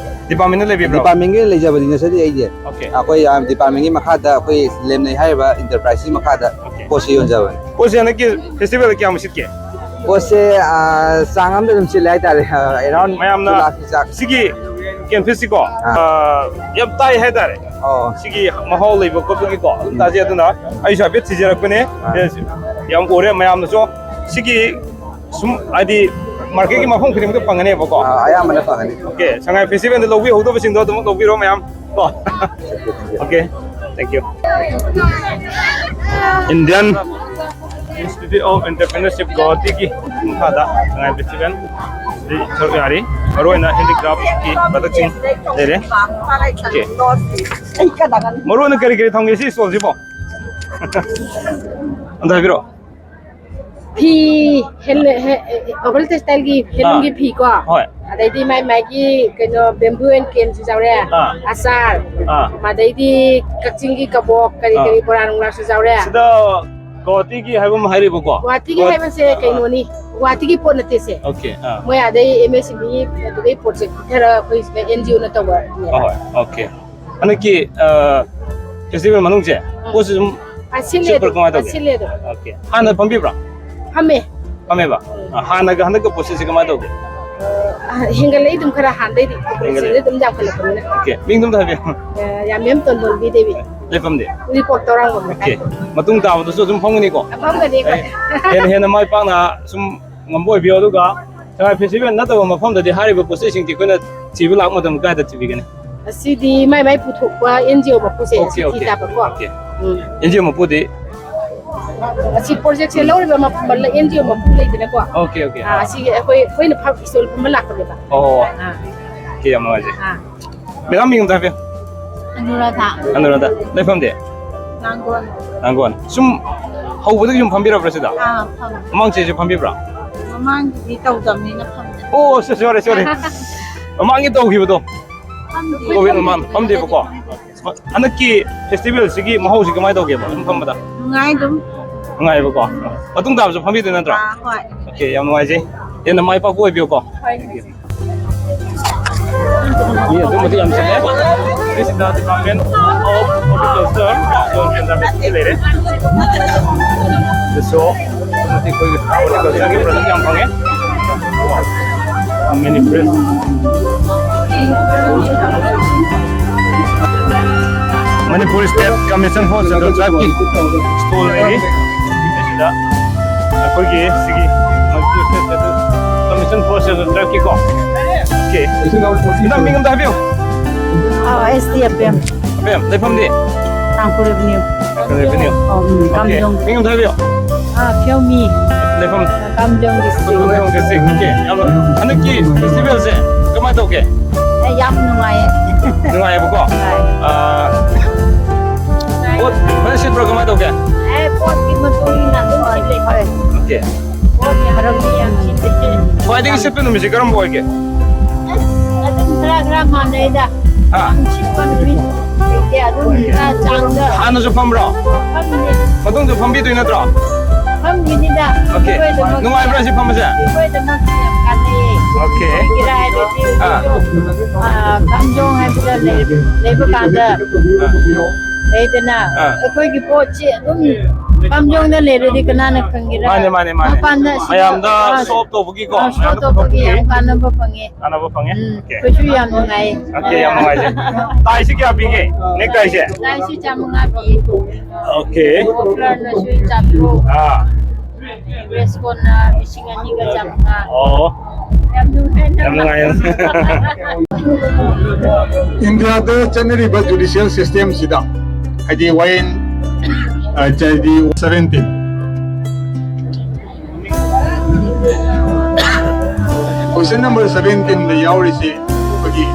ꯗꯤꯄꯥꯔꯠꯃꯦꯟꯗ ꯂꯩꯕꯤꯕ꯭ꯔꯣ? ꯗꯤꯄꯥꯔꯠꯃꯦꯟꯒꯤ ꯂꯩꯖꯕꯗꯤ ꯅꯠꯆꯗꯦ ꯑꯩꯁꯦ꯫ ꯑꯣꯀꯦ꯫ ꯑꯩꯈꯣꯏ, ꯑꯥ, ꯗꯤꯄꯥꯔꯠꯃꯦꯟꯒꯤ ꯃꯈꯥꯗ ꯑꯩꯈꯣꯏ ꯂꯦꯝꯅꯩ ꯍꯥꯏꯔꯤꯕ ꯏꯟꯇꯔꯄ꯭ꯔꯥꯏꯁꯀꯤ ꯃꯈꯥꯗ ꯑꯣꯀꯦ꯫ ꯄꯣꯠꯁꯤ ꯌꯣꯟꯖꯕꯅꯤ꯫ ꯄꯣꯠꯁꯦ ꯍꯟꯗꯛꯀꯤ ꯐꯦꯁꯇꯤꯚꯦꯜꯗ ꯀꯌꯥꯝ ꯁꯤꯠꯀꯦ? ꯄꯣꯠꯁꯦ, ꯑꯥ, ꯆꯥꯡ ꯑꯃꯗ ꯑꯗꯨꯝ ꯁꯤꯠꯂꯦ ꯍꯥꯏꯇꯥꯔꯦ꯫ ꯑꯥ, around ꯃꯌꯥꯝꯅ two lakhꯀꯤ ꯆꯥꯡ꯫ ꯁꯤꯒꯤ ꯀꯦꯟ ꯐꯤꯁꯁꯤꯀꯣ, ꯑꯥ꯫ ꯑꯥ, ꯌꯥꯝ ꯇꯥꯏ ꯍꯥꯏꯇꯥꯔꯦ꯫ ꯑꯣ꯫ ꯁꯤꯒꯤ ꯃꯍꯥꯎ ꯂꯩꯕ ꯈꯣꯠꯄꯒꯤꯀꯣ ꯑꯗꯨꯝ ꯇꯥꯖꯩ꯫ ꯑꯗꯨꯅ ꯑꯩꯁꯨ ꯍꯥꯏꯐꯦꯠ ꯊꯤꯖꯔꯛꯄꯅꯦ꯫ ꯑꯥ꯫ ꯑꯦ, ꯌꯥꯝ ꯎꯔꯦ ꯃꯌꯥꯝꯅꯁꯨ꯫ ꯁꯤꯒꯤ ꯁꯨꯝ ꯍꯥꯏꯗꯤ ꯃꯥꯔꯀꯦꯠꯀꯤ ꯃꯐꯝ ꯈꯨꯗꯤꯡꯃꯛꯇ ꯐꯪꯒꯅꯦꯕꯀꯣ꯫ ꯑꯥ, ꯑꯌꯥꯝꯕꯅ ꯐꯪꯒꯅꯤ꯫ ꯑꯣꯀꯦ, ꯁꯉꯥꯏ ꯐꯦꯁꯇꯤꯚꯦꯜꯗ ꯂꯧꯕꯤꯍꯧꯗꯕꯁꯤꯡꯗꯣ ꯑꯗꯨꯝ ꯂꯧꯕꯤꯔꯣ ꯃꯌꯥꯝ ꯀꯣ꯫ Okay, thank you. Indian Institute of Entrepreneurship ꯒꯨꯋꯥꯍꯥꯇꯤꯒꯤ ꯃꯈꯥꯗ ꯁꯉꯥꯏ ꯐꯦꯁꯇꯤꯚꯦꯜ ꯁꯔꯨꯛ ꯌꯥꯔꯤ꯫ ꯃꯔꯨꯑꯣꯏꯅ ꯍꯦꯟꯗꯤꯀ꯭ꯔꯥꯐꯀꯤ ꯄ꯭ꯔꯗꯛꯁꯤꯡ ꯂꯩꯔꯦ꯫ ꯑꯣꯀꯦ꯫ ꯃꯔꯨꯑꯣꯏꯅ ꯀꯔꯤ ꯀꯔꯤ ꯊꯝꯒꯦ ꯁꯤ ꯁ꯭ꯇꯣꯜꯁꯤꯕꯣ? ꯑꯝꯇ ꯍꯥꯏꯕꯤꯔꯛꯑꯣ꯫ ꯐꯤ, ꯍꯦꯟ- ꯍꯦ- ꯑꯣꯔꯒꯜ ꯇꯦꯛꯁꯇꯥꯏꯜꯒꯤ ꯍꯦꯟꯂꯨꯝꯒꯤ ꯑꯥ꯫ ꯐꯤ ꯀꯣ꯫ ꯍꯣꯏ꯫ ꯑꯗꯩꯗꯤ ꯃꯥꯏ ꯃꯥꯏꯒꯤ ꯀꯩꯅꯣ ꯕꯦꯝꯕꯨ ꯑꯦꯟ ꯀꯦꯟꯁꯨ ꯌꯥꯎꯔꯦ꯫ ꯑꯥ꯫ ꯑꯆꯥꯔ꯫ ꯑꯥ꯫ ꯑꯗꯩꯗꯤ ꯀꯛꯆꯤꯡꯒꯤ ꯀꯕꯣꯛ ꯀꯔꯤ ꯑꯥ꯫ ꯀꯔꯤ ꯕꯣꯔꯥ ꯅꯨꯡꯂꯥꯁꯨ ꯌꯥꯎꯔꯦ꯫ ꯁꯤꯗ ꯒꯨꯋꯥꯍꯥꯇꯤꯒꯤ ꯍꯥꯏꯕ ꯑꯃ ꯍꯥꯏꯔꯤꯕꯀꯣ꯫ ꯒꯨꯋꯥꯍꯥꯇꯤꯒꯤ ꯒꯨꯋꯥ- ꯍꯥꯏꯕꯁꯦ ꯀꯩꯅꯣꯅꯤ, ꯒꯨꯋꯥꯍꯥꯇꯤꯒꯤ ꯄꯣꯠ ꯅꯠꯇꯦ ꯁꯦ꯫ ꯑꯣꯀꯦ꯫ ꯑꯥ꯫ ꯃꯣꯏ ꯑꯗꯩ ꯑꯦꯝ ꯑꯦꯁ ꯑꯦꯝ ꯏ ꯑꯗꯨꯗꯩ ꯄꯣꯠꯁꯦ ꯈꯔ ꯑꯩꯈꯣꯏ ꯁꯤꯗ ꯑꯦꯟ ꯖꯤ ꯑꯣꯅ ꯇꯧꯕ꯫ ꯍꯣꯏ, ꯍꯣꯏ꯫ ꯑꯣꯀꯦ꯫ ꯍꯟꯗꯛꯀꯤ, ꯑ, ꯐꯦꯁꯇꯤꯚꯦꯜ ꯃꯅꯨꯡꯁꯦ ꯄꯣꯠꯁꯤ ꯁꯨꯝ ꯑꯁꯤꯜꯂꯦ ꯁꯤꯠꯄ꯭ꯔꯥ ꯑꯗꯨꯝ, ꯀꯃꯥꯏꯅ ꯇꯧꯒꯦ? ꯑꯁꯤꯜꯂꯦ ꯑꯗꯨꯝ꯫ ꯑꯣꯀꯦ꯫ ꯍꯥꯟꯅ ꯐꯝꯕꯤꯕ꯭ꯔꯥ? ꯐꯝꯃꯦ꯫ ꯐꯝꯃꯦꯕ? ꯑ, ꯍꯥꯟꯅꯒ ꯍꯟꯗꯛꯀ ꯄꯣꯠꯁꯤꯠꯁꯦ ꯀꯃꯥꯏꯅ ꯇꯧꯒꯦ? ꯑ, ꯍꯦꯟꯒꯠꯂꯛꯏ ꯑꯗꯨꯝ ꯈꯔ ꯍꯥꯟꯅꯗꯩꯗꯤ꯫ ꯄꯣꯄꯨꯂꯦꯁꯟꯁꯦ ꯑꯗꯨꯝ ꯌꯥꯝꯈꯠꯂꯛꯄꯅꯤꯅ꯫ ꯑꯣꯀꯦ꯫ ꯃꯤꯡꯗꯣ ꯑꯝꯇ ꯍꯥꯏꯕꯤꯌꯨ꯫ ꯑ, ꯌꯥꯝꯕꯦꯝ ꯇꯣꯟꯕꯣꯜꯕꯤ ꯗꯦꯕꯤ꯫ ꯂꯩꯐꯝꯗꯤ? ꯎꯔꯤꯄꯣꯛ ꯇꯧꯔꯥꯡꯕꯝ ꯑꯣꯀꯦ꯫ ꯂꯩꯀꯥꯏ꯫ ꯃꯇꯨꯡ ꯇꯥꯕꯗꯁꯨ ꯑꯗꯨꯝ ꯐꯝꯒꯅꯤꯀꯣ? ꯐꯝꯒꯅꯤ ꯑꯩꯈꯣꯏ꯫ ꯍꯦꯟꯅ ꯍꯦꯟꯅ ꯃꯥꯏ ꯄꯥꯛꯅ ꯁꯨꯝ ꯉꯝꯕ ꯑꯣꯏꯕꯤꯌꯨ꯫ ꯑꯗꯨꯒ ꯁꯉꯥꯏ ꯐꯦꯁꯇꯤꯚꯦꯜ ꯅꯠꯇꯕ ꯃꯐꯝꯗꯗꯤ ꯍꯥꯏꯔꯤꯕ ꯄꯣꯠ ꯆꯩꯁꯤꯡꯁꯤ ꯑꯩꯈꯣꯏꯅ ꯊꯤꯕ ꯂꯥꯛꯄ ꯃꯇꯝꯗ ꯀꯥꯏꯗ ꯊꯤꯕꯤꯒꯅꯤ? ꯑꯁꯤꯗꯤ ꯃꯥꯏ ꯃꯥꯏ ꯄꯨꯊꯣꯛꯄ ꯑꯦꯟ ꯖꯤ ꯑꯣ ꯃꯄꯨꯁꯦ ꯑꯣꯀꯦ, ꯑꯁꯤ ꯑꯣꯀꯦ꯫ ꯊꯤ ꯇꯥꯕꯀꯣ꯫ Okay. Um. And G O ꯃꯄꯨꯗꯤ ꯑꯁꯤ ꯄ꯭ꯔꯣꯖꯦꯛꯁꯦ ꯂꯧꯔꯤꯕ ꯑꯦꯟ ꯖꯤ ꯑꯣ ꯃꯄꯨ ꯂꯩꯗꯅꯀꯣ꯫ Okay, okay. ꯑꯥ, ꯑꯁꯤꯒꯤ ꯑꯩꯈꯣꯏ, ꯑꯩꯈꯣꯏꯅ ꯐꯝ, ꯁ꯭ꯇꯣꯜ ꯐꯝꯕ ꯂꯥꯛꯄꯅꯦꯕ꯫ ꯑꯣ꯫ ꯑꯥ꯫ ꯑꯣꯀꯦ, ꯌꯥꯝ ꯅꯨꯡꯉꯥꯏꯖꯩ꯫ ꯑꯥ꯫ ꯃꯦꯗꯥꯝ, ꯃꯤꯡ ꯑꯝꯇ ꯍꯥꯏꯕꯤꯌꯨ꯫ ꯑꯅꯨꯔꯥꯙꯥ꯫ ꯑꯅꯨꯔꯥꯙꯥ꯫ ꯂꯩꯐꯝꯗꯤ? ꯅꯥꯡꯒꯣꯟ꯫ ꯅꯥꯡꯒꯣꯟ꯫ ꯁꯨꯝ ꯍꯧꯕꯗꯒꯤ ꯁꯨꯝ ꯐꯝꯕꯤꯔꯕ꯭ꯔꯥ ꯁꯤꯗ? ꯑꯥ, ꯐꯝꯃꯦ꯫ ꯃꯃꯥꯡ ꯆꯍꯤꯁꯨ ꯐꯝꯕꯤꯕ꯭ꯔꯥ? ꯃꯃꯥꯡꯒꯤꯗꯤ ꯇꯧꯗꯕꯅꯤꯅ ꯐꯝꯗꯦ꯫ ꯑꯣ, ꯁꯣ-, ꯁꯣꯔꯤ, ꯁꯣꯔꯤ꯫ ꯃꯃꯥꯡꯒꯤ ꯇꯧꯈꯤꯕꯗꯣ꯫ ꯐꯝꯗꯦ꯫ ꯀꯣꯚꯤꯗ ꯃꯃꯥꯡ ꯐꯝꯗꯦꯕꯀꯣ꯫ ꯍꯟꯗꯛꯀꯤ ꯐꯦꯁꯇꯤꯚꯦꯜꯁꯤꯒꯤ ꯃꯍꯥꯎꯁꯤ ꯀꯃꯥꯏꯅ ꯇꯧꯒꯦꯕ ꯁꯨꯝ ꯐꯝꯕꯗ? ꯅꯨꯡꯉꯥꯏ ꯑꯗꯨꯝ꯫ ꯅꯨꯡꯉꯥꯏꯕꯀꯣ? ꯃꯇꯨꯡ ꯇꯥꯕꯁꯨ ꯐꯝꯕꯤꯗꯣꯏ ꯅꯠꯇ꯭ꯔꯣ? ꯑꯥ, ꯍꯣꯏ꯫ ꯑꯣꯀꯦ, ꯌꯥꯝ ꯅꯨꯡꯉꯥꯏꯖꯩ꯫ ꯍꯦꯟꯅ ꯃꯥꯏ ꯄꯥꯛꯄ ꯑꯣꯏꯕꯤꯌꯨꯀꯣ꯫ ꯍꯣꯏ꯫ ꯃꯤ ꯑꯗꯨꯝꯕꯗꯤ ꯌꯥꯝ ꯆꯤꯜꯂꯦ꯫ ꯑꯁꯤꯗ Department of Horticulture, ꯂꯩꯔꯦ꯫ ꯑꯗꯨꯁꯨ ꯑꯩꯈꯣꯏꯒꯤ horticultureꯒꯤ product ꯌꯥꯝ ꯐꯪꯉꯦ꯫ Manipur State Commission for Scheduled Tribeꯀꯤ stall ꯂꯩꯔꯤ꯫ ꯑꯁꯤꯗ ꯑꯩꯈꯣꯏꯒꯤ ꯁꯤꯒꯤ Manipur State Commission for Scheduled Tribeꯀꯤꯀꯣ꯫ ꯑꯣꯀꯦ꯫ ꯃꯦꯗꯥꯝ, ꯃꯤꯡ ꯑꯝꯇ ꯍꯥꯏꯕꯤꯌꯨ꯫ Ah, S T F M. F M, ꯂꯩꯐꯝꯗꯤ? ꯇꯥꯡꯈꯨꯜ ꯑꯦꯚꯦꯅ꯭ꯌꯨ꯫ ꯇꯥꯡꯈꯨꯜ ꯑꯦꯚꯦꯅ꯭ꯌꯨ꯫ ꯑꯣ, ꯎꯝ, ꯑꯣꯀꯦ꯫ ꯀꯥꯝꯖꯣꯡ꯫ ꯃꯤꯡ ꯑꯝꯇ ꯍꯥꯏꯕꯤꯌꯨ꯫ ꯑꯥ, ꯐꯤꯌꯣꯃꯤ꯫ ꯂꯩꯐꯝ? ꯀꯥꯝꯖꯣꯡ district꯫ ꯀꯥꯝꯖꯣꯡ district꯫ ꯑꯣꯀꯦ꯫ ꯌꯥꯝ, ꯍꯟꯗꯛꯀꯤ festivalꯁꯦ ꯀꯃꯥꯏꯅ ꯇꯧꯒꯦ? ꯑꯦ, ꯌꯥꯝ ꯅꯨꯡꯉꯥꯏꯌꯦ꯫ ꯅꯨꯡꯉꯥꯏꯌꯦꯕꯀꯣ? ꯅꯨꯡꯉꯥꯏ꯫ ꯑꯥ, ꯄꯣꯠ ꯐꯖꯅ ꯁꯤꯠꯄ꯭ꯔꯥ, ꯀꯃꯥꯏꯅ ꯇꯧꯒꯦ? ꯑꯦ, ꯄꯣꯠꯀꯤ ꯃꯇꯨꯡ ꯏꯟꯅ ꯑꯗꯨꯝ ꯁꯤꯠꯂꯦ꯫ ꯍꯣꯏ꯫ ꯑꯣꯀꯦ꯫ ꯄꯣꯠꯀꯤ ꯃꯔꯝꯗꯤ ꯌꯥꯝ ꯁꯤꯠꯂꯦ꯫ ꯈ꯭ꯋꯥꯏꯗꯒꯤ ꯁꯤꯠꯄ ꯅꯨꯃꯤꯠꯁꯦ ꯀꯔꯝꯕ ꯑꯣꯏꯒꯦ? ꯑꯁ, ꯑꯗꯨꯝ ꯈꯔ ꯈꯔ ꯃꯥꯟꯅꯩꯗ꯫ ꯍꯥ? ꯌꯥꯝ ꯁꯤꯠꯄ ꯅꯨꯃꯤꯠ ꯂꯩꯇꯦ, ꯑꯗꯨꯝ ꯈꯔ ꯆꯥꯡꯗ꯫ ꯍꯥꯟꯅꯁꯨ ꯐꯝꯕ꯭ꯔꯣ? ꯐꯝꯗꯦ꯫ ꯃꯇꯨꯡꯁꯨ ꯐꯝꯕꯤꯗꯣꯏ ꯅꯠꯇ꯭ꯔꯣ? ꯐꯝꯈꯤꯅꯤꯗ꯫ ꯑꯣꯀꯦ꯫ ꯑꯩꯈꯣꯏꯗꯃꯛꯇꯤ ꯅꯨꯡꯉꯥꯏꯕ꯭ꯔꯥ ꯁꯤ ꯐꯝꯕꯁꯦ? ꯑꯩꯈꯣꯏꯗꯃꯛꯇꯤ ꯌꯥꯝ ꯀꯥꯟꯅꯩꯌꯦ꯫ ꯑꯣꯀꯦ꯫ ꯀꯩꯒꯤꯔꯥ ꯍꯥꯏꯔꯗꯤ, ꯑꯥ꯫ ꯑꯥ, ꯀꯥꯝꯖꯣꯡ ꯍꯥꯏꯕꯗ ꯂꯩ-, ꯂꯩꯕ ꯀꯥꯟꯗ ꯑꯥ꯫ ꯂꯩꯗꯅ, ꯑꯥ꯫ ꯑꯩꯈꯣꯏꯒꯤ ꯄꯣꯠꯁꯤ ꯑꯗꯨꯝ ꯀꯥꯝꯖꯣꯡꯗ ꯂꯩꯔꯗꯤ ꯀꯅꯥꯅ ꯈꯪꯒꯦꯔꯥ? ꯃꯥꯅꯦ, ꯃꯥꯅꯦ, ꯃꯥꯅꯦ꯫ ꯃꯄꯥꯟꯗ ꯁꯤꯗ, ꯃꯌꯥꯝꯗ ꯑꯥ, show off ꯇꯧꯕꯒꯤꯀꯣ, ꯑꯥ, show ꯃꯌꯥꯝꯗ ꯇꯧꯕꯒꯤ ꯄꯨꯊꯣꯛꯄꯒꯤ ꯌꯥꯝ ꯀꯥꯟꯅꯕ ꯐꯪꯉꯦ꯫ ꯀꯥꯟꯅꯕ ꯐꯪꯉꯦ꯫ ꯎꯝ, ꯑꯣꯀꯦ꯫ ꯑꯩꯈꯣꯏꯁꯨ ꯌꯥꯝ ꯅꯨꯡꯉꯥꯏꯌꯦ꯫ ꯑꯣꯀꯦ, ꯌꯥꯝ ꯅꯨꯡꯉꯥꯏꯖꯩ꯫ ꯇꯥꯏꯁꯤ ꯀꯌꯥ ꯄꯤꯒꯦ? Necktie ꯁꯦ? ꯇꯥꯏꯁꯤ ꯆꯥꯃꯉꯥ ꯄꯤꯌꯦ꯫ ꯑꯣꯀꯦ꯫ Muffler ꯅꯁꯨ ꯆꯥꯇ꯭ꯔꯨꯛ꯫ ꯑꯥ꯫ Waistcoat ꯅ ꯂꯤꯁꯤꯡ ꯑꯅꯤꯒ ꯆꯥꯃꯉꯥ꯫ ꯑꯣ꯫ ꯌꯥꯝ ꯅꯨꯡꯉꯥꯏ꯫ ꯌꯥꯝ ꯅꯨꯡꯉꯥꯏ꯫ ꯏꯟꯗꯤꯌꯥꯗ ꯆꯠꯅꯔꯤꯕ judicial system ꯁꯤꯗ, ꯍꯥꯏꯗꯤ ꯋꯥꯌꯦꯜ ꯑ, ꯆꯍꯤ seventeen꯫ Question number seventeenꯗ ꯌꯥꯎꯔꯤꯁꯤ ꯑꯩꯈꯣꯏꯒꯤ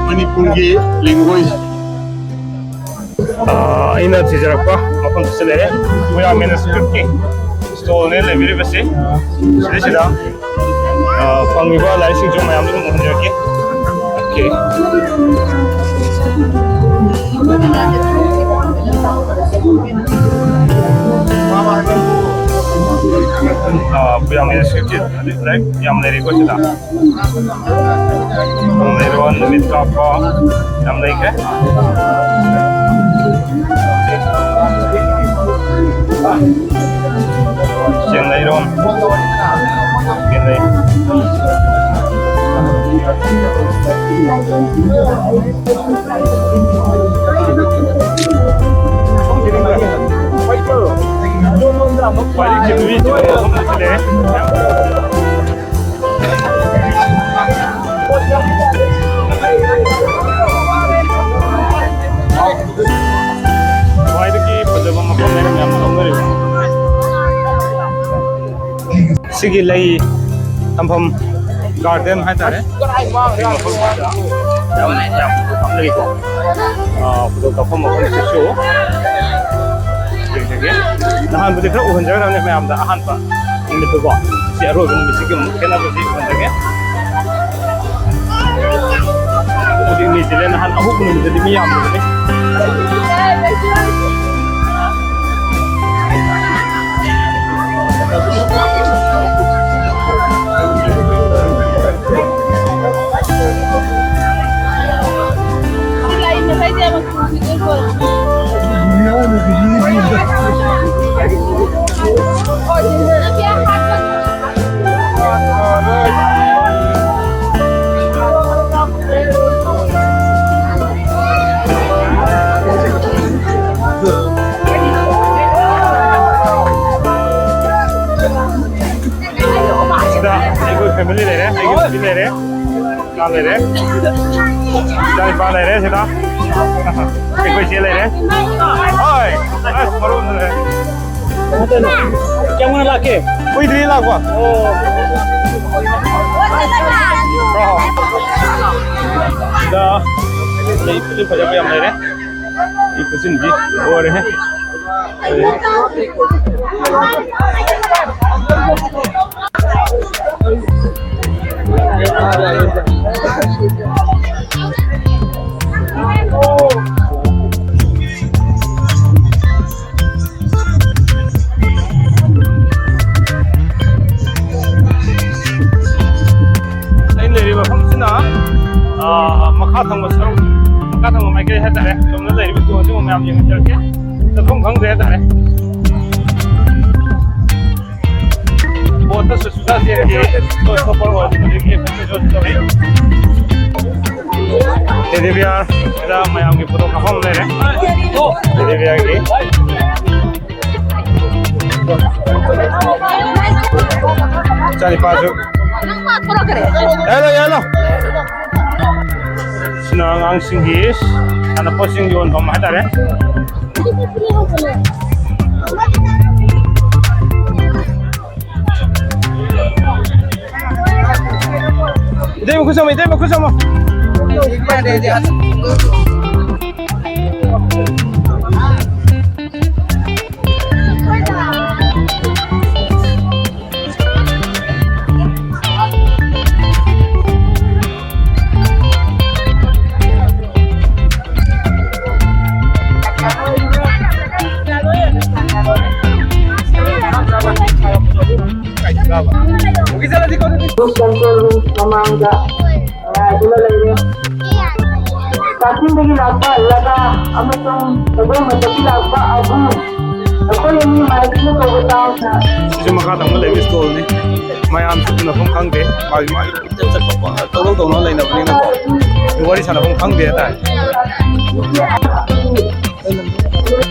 ꯃꯅꯤꯄꯨꯔꯒꯤ language꯫ ꯑ, ꯑꯩꯅ ꯊꯤꯖꯔꯛꯄ ꯃꯐꯝꯁꯤꯗ ꯂꯩꯔꯦ꯫ ꯄꯨꯌꯥ manuscriptꯀꯤ stallꯅꯦ ꯂꯩꯕꯤꯔꯤꯕꯁꯤ꯫ ꯁꯤꯗꯩꯁꯤꯗ ꯑ, ꯐꯪꯉꯤꯕ ꯂꯥꯏꯔꯤꯛꯁꯤꯡꯁꯨ ꯃꯌꯥꯝꯗ ꯑꯗꯨꯝ ꯎꯍꯟꯖꯔꯛꯀꯦ꯫ Okay꯫ ꯑ, ꯌꯥꯝ illustrated, ꯂꯥꯏꯔꯤꯛ ꯌꯥꯝ ꯂꯩꯔꯦꯀꯣ ꯁꯤꯗ꯫ ꯂꯩꯔꯣꯟ, ꯅꯨꯃꯤꯠ ꯀꯥꯞꯄ ꯌꯥꯝ ꯂꯩꯈ꯭ꯔꯦ꯫ ꯆꯦꯡꯂꯩꯔꯣꯝ꯫ ꯆꯦꯡꯂꯩ꯫ ꯈ꯭ꯋꯥꯏꯗꯒꯤ ꯃꯤ ꯆꯤꯟꯕ ꯃꯐꯝꯗ ꯂꯩꯔꯦ꯫ ꯈ꯭ꯋꯥꯏꯗꯒꯤ ꯐꯖꯕ ꯃꯐꯝ ꯍꯥꯏꯅ ꯃꯌꯥꯝꯅ ꯂꯧꯅꯔꯤꯕ꯫ ꯁꯤꯒꯤ ꯂꯩ ꯊꯝꯐꯝ garden ꯍꯥꯏꯇꯥꯔꯦ꯫ ꯁꯤ ꯃꯐꯝꯁꯤꯗ ꯌꯥꯝ, ꯌꯥꯝ ꯐꯖꯩꯀꯣ꯫ ꯑꯥ, photo ꯀꯥꯞꯐꯝ ꯃꯐꯝꯁꯤꯁꯨ ꯌꯦꯡꯖꯒꯦ꯫ ꯅꯍꯥꯟꯕꯨꯗꯤ ꯈꯔ ꯎꯍꯟꯖꯈ꯭ꯔꯕꯅꯦ ꯃꯌꯥꯝꯗ ꯑꯍꯥꯟꯕ ꯅꯨꯃꯤꯠꯇꯨꯀꯣ꯫ ꯁꯤ ꯑꯔꯣꯏꯕ ꯅꯨꯃꯤꯠꯁꯤꯒꯤ ꯑꯃꯨꯛ ꯈꯦꯠꯅꯕꯁꯤ ꯎꯍꯟꯖꯒꯦ꯫ ꯍꯧꯖꯤꯛ ꯃꯤꯁꯤꯅ ꯅꯍꯥꯟ ꯑꯍꯧꯕ ꯅꯨꯃꯤꯠꯇꯗꯤ ꯃꯤ ꯌꯥꯝꯗꯕꯅꯤ꯫ ꯁꯤꯗ ꯑꯩꯈꯣꯏ family ꯂꯩꯔꯦ, ꯑꯩꯒꯤ ꯅꯨꯄꯤ ꯂꯩꯔꯦ, ꯏꯆꯥ ꯂꯩꯔꯦ, ꯏꯆꯥ ꯏꯄꯥ ꯂꯩꯔꯦ ꯁꯤꯗ꯫ ꯑꯩꯈꯣꯏ ꯆꯦ ꯂꯩꯔꯦ꯫ ꯍꯣꯏ꯫ ꯑꯁ, ꯃꯔꯣꯟ ꯂꯩꯔꯦ꯫ ꯀꯌꯥꯝ ꯀꯨꯏꯅ ꯂꯥꯛꯀꯦ? ꯀꯨꯏꯗ꯭ꯔꯤ ꯂꯥꯛꯄ꯫ ꯑꯣ꯫ ꯍꯣꯏ, ꯍꯣꯏ꯫ ꯁꯤꯗ ꯂꯩ ꯐꯖ ꯐꯖꯕ ꯌꯥꯝ ꯂꯩꯔꯦ꯫ ꯑꯩ ꯈꯨꯠꯁꯤꯟꯁꯤ ꯂꯣꯏꯔꯦꯍꯦ꯫ ꯑꯩꯅ ꯂꯩꯔꯤꯕ ꯃꯐꯝꯁꯤꯅ, ꯑꯥ, ꯃꯈꯥ ꯊꯪꯕ ꯁꯔꯨꯛ, ꯃꯈꯥ ꯊꯪꯕ ꯃꯥꯏꯀꯩ ꯍꯥꯏꯇꯥꯔꯦ꯫ ꯑꯗꯣꯝꯗ ꯂꯩꯔꯤꯕ ꯇꯨ ꯑꯁꯤꯕꯨ ꯃꯌꯥꯝ ꯌꯦꯡꯍꯟꯖꯔꯛꯀꯦ꯫ ꯆꯠꯐꯝ ꯈꯪꯗ꯭ꯔꯦ ꯍꯥꯏꯇꯥꯔꯦ꯫ ꯕꯣꯠꯇ ꯁꯨꯁꯃꯤꯇꯥ ꯁꯦꯟꯒꯤ ꯁꯣ ꯁꯣꯄꯔ ꯑꯣꯏꯕꯗꯒꯤ ꯇꯧꯔꯤ꯫ ꯇꯦꯗꯤ ꯕꯤꯌꯥꯔꯗ ꯃꯌꯥꯝꯒꯤ ꯐꯣꯇꯣ ꯀꯥꯞꯐꯝ ꯂꯩꯔꯦ꯫ ꯇꯦꯗꯤ ꯕꯤꯌꯥꯔꯒꯤ ꯏꯆꯥꯅꯤꯄꯥꯁꯨ꯫ ꯌꯥꯍꯜꯂꯣ, ꯌꯥꯍꯜꯂꯣ꯫ ꯁꯤꯅ ꯑꯉꯥꯡꯁꯤꯡꯒꯤ ꯁꯥꯟꯅꯄꯣꯠꯁꯤꯡ ꯌꯣꯟꯐꯝ ꯍꯥꯏꯇꯥꯔꯦ꯫ ꯏꯇꯩꯃ ꯈꯨꯠ ꯆꯥꯝꯃꯣ, ꯏꯇꯩꯃ ꯈꯨꯠ ꯆꯥꯝꯃꯣ꯫ ꯕꯨꯛ ꯁꯦꯟꯇꯔ ꯔꯨꯝ ꯃꯃꯥꯡꯗ ꯉꯥꯏꯗꯨꯅ ꯂꯩꯔꯦ꯫ ꯀꯛꯆꯤꯡꯗꯒꯤ ꯂꯥꯛꯄ ꯂꯒꯥ ꯑꯃꯁꯨꯡ ꯁꯒꯣꯜꯕꯟꯗꯒꯤ ꯂꯥꯛꯄ ꯑꯕꯨ, ꯃꯈꯣꯏ ꯑꯅꯤ ꯃꯥꯏꯗꯨꯅ ꯇꯧꯕ ꯇꯥꯎ꯫ ꯁꯤꯁꯨ ꯃꯈꯥ ꯊꯪꯕ ꯂꯩꯕ ꯁ꯭ꯇꯣꯜꯅꯤ꯫ ꯃꯌꯥꯝꯁꯨ ꯎꯅꯐꯝ ꯈꯪꯗꯦ꯫ ꯃꯥꯒꯤ ꯃꯥꯒꯤ ꯆꯠꯄ ꯇꯧꯗꯧ ꯇꯧꯅ ꯂꯩꯅꯕꯅꯤꯅꯀꯣ꯫ ꯋꯥꯔꯤ ꯁꯥꯟꯅꯐꯝ ꯈꯪꯗꯦ ꯍꯥꯏꯇꯥꯔꯦ꯫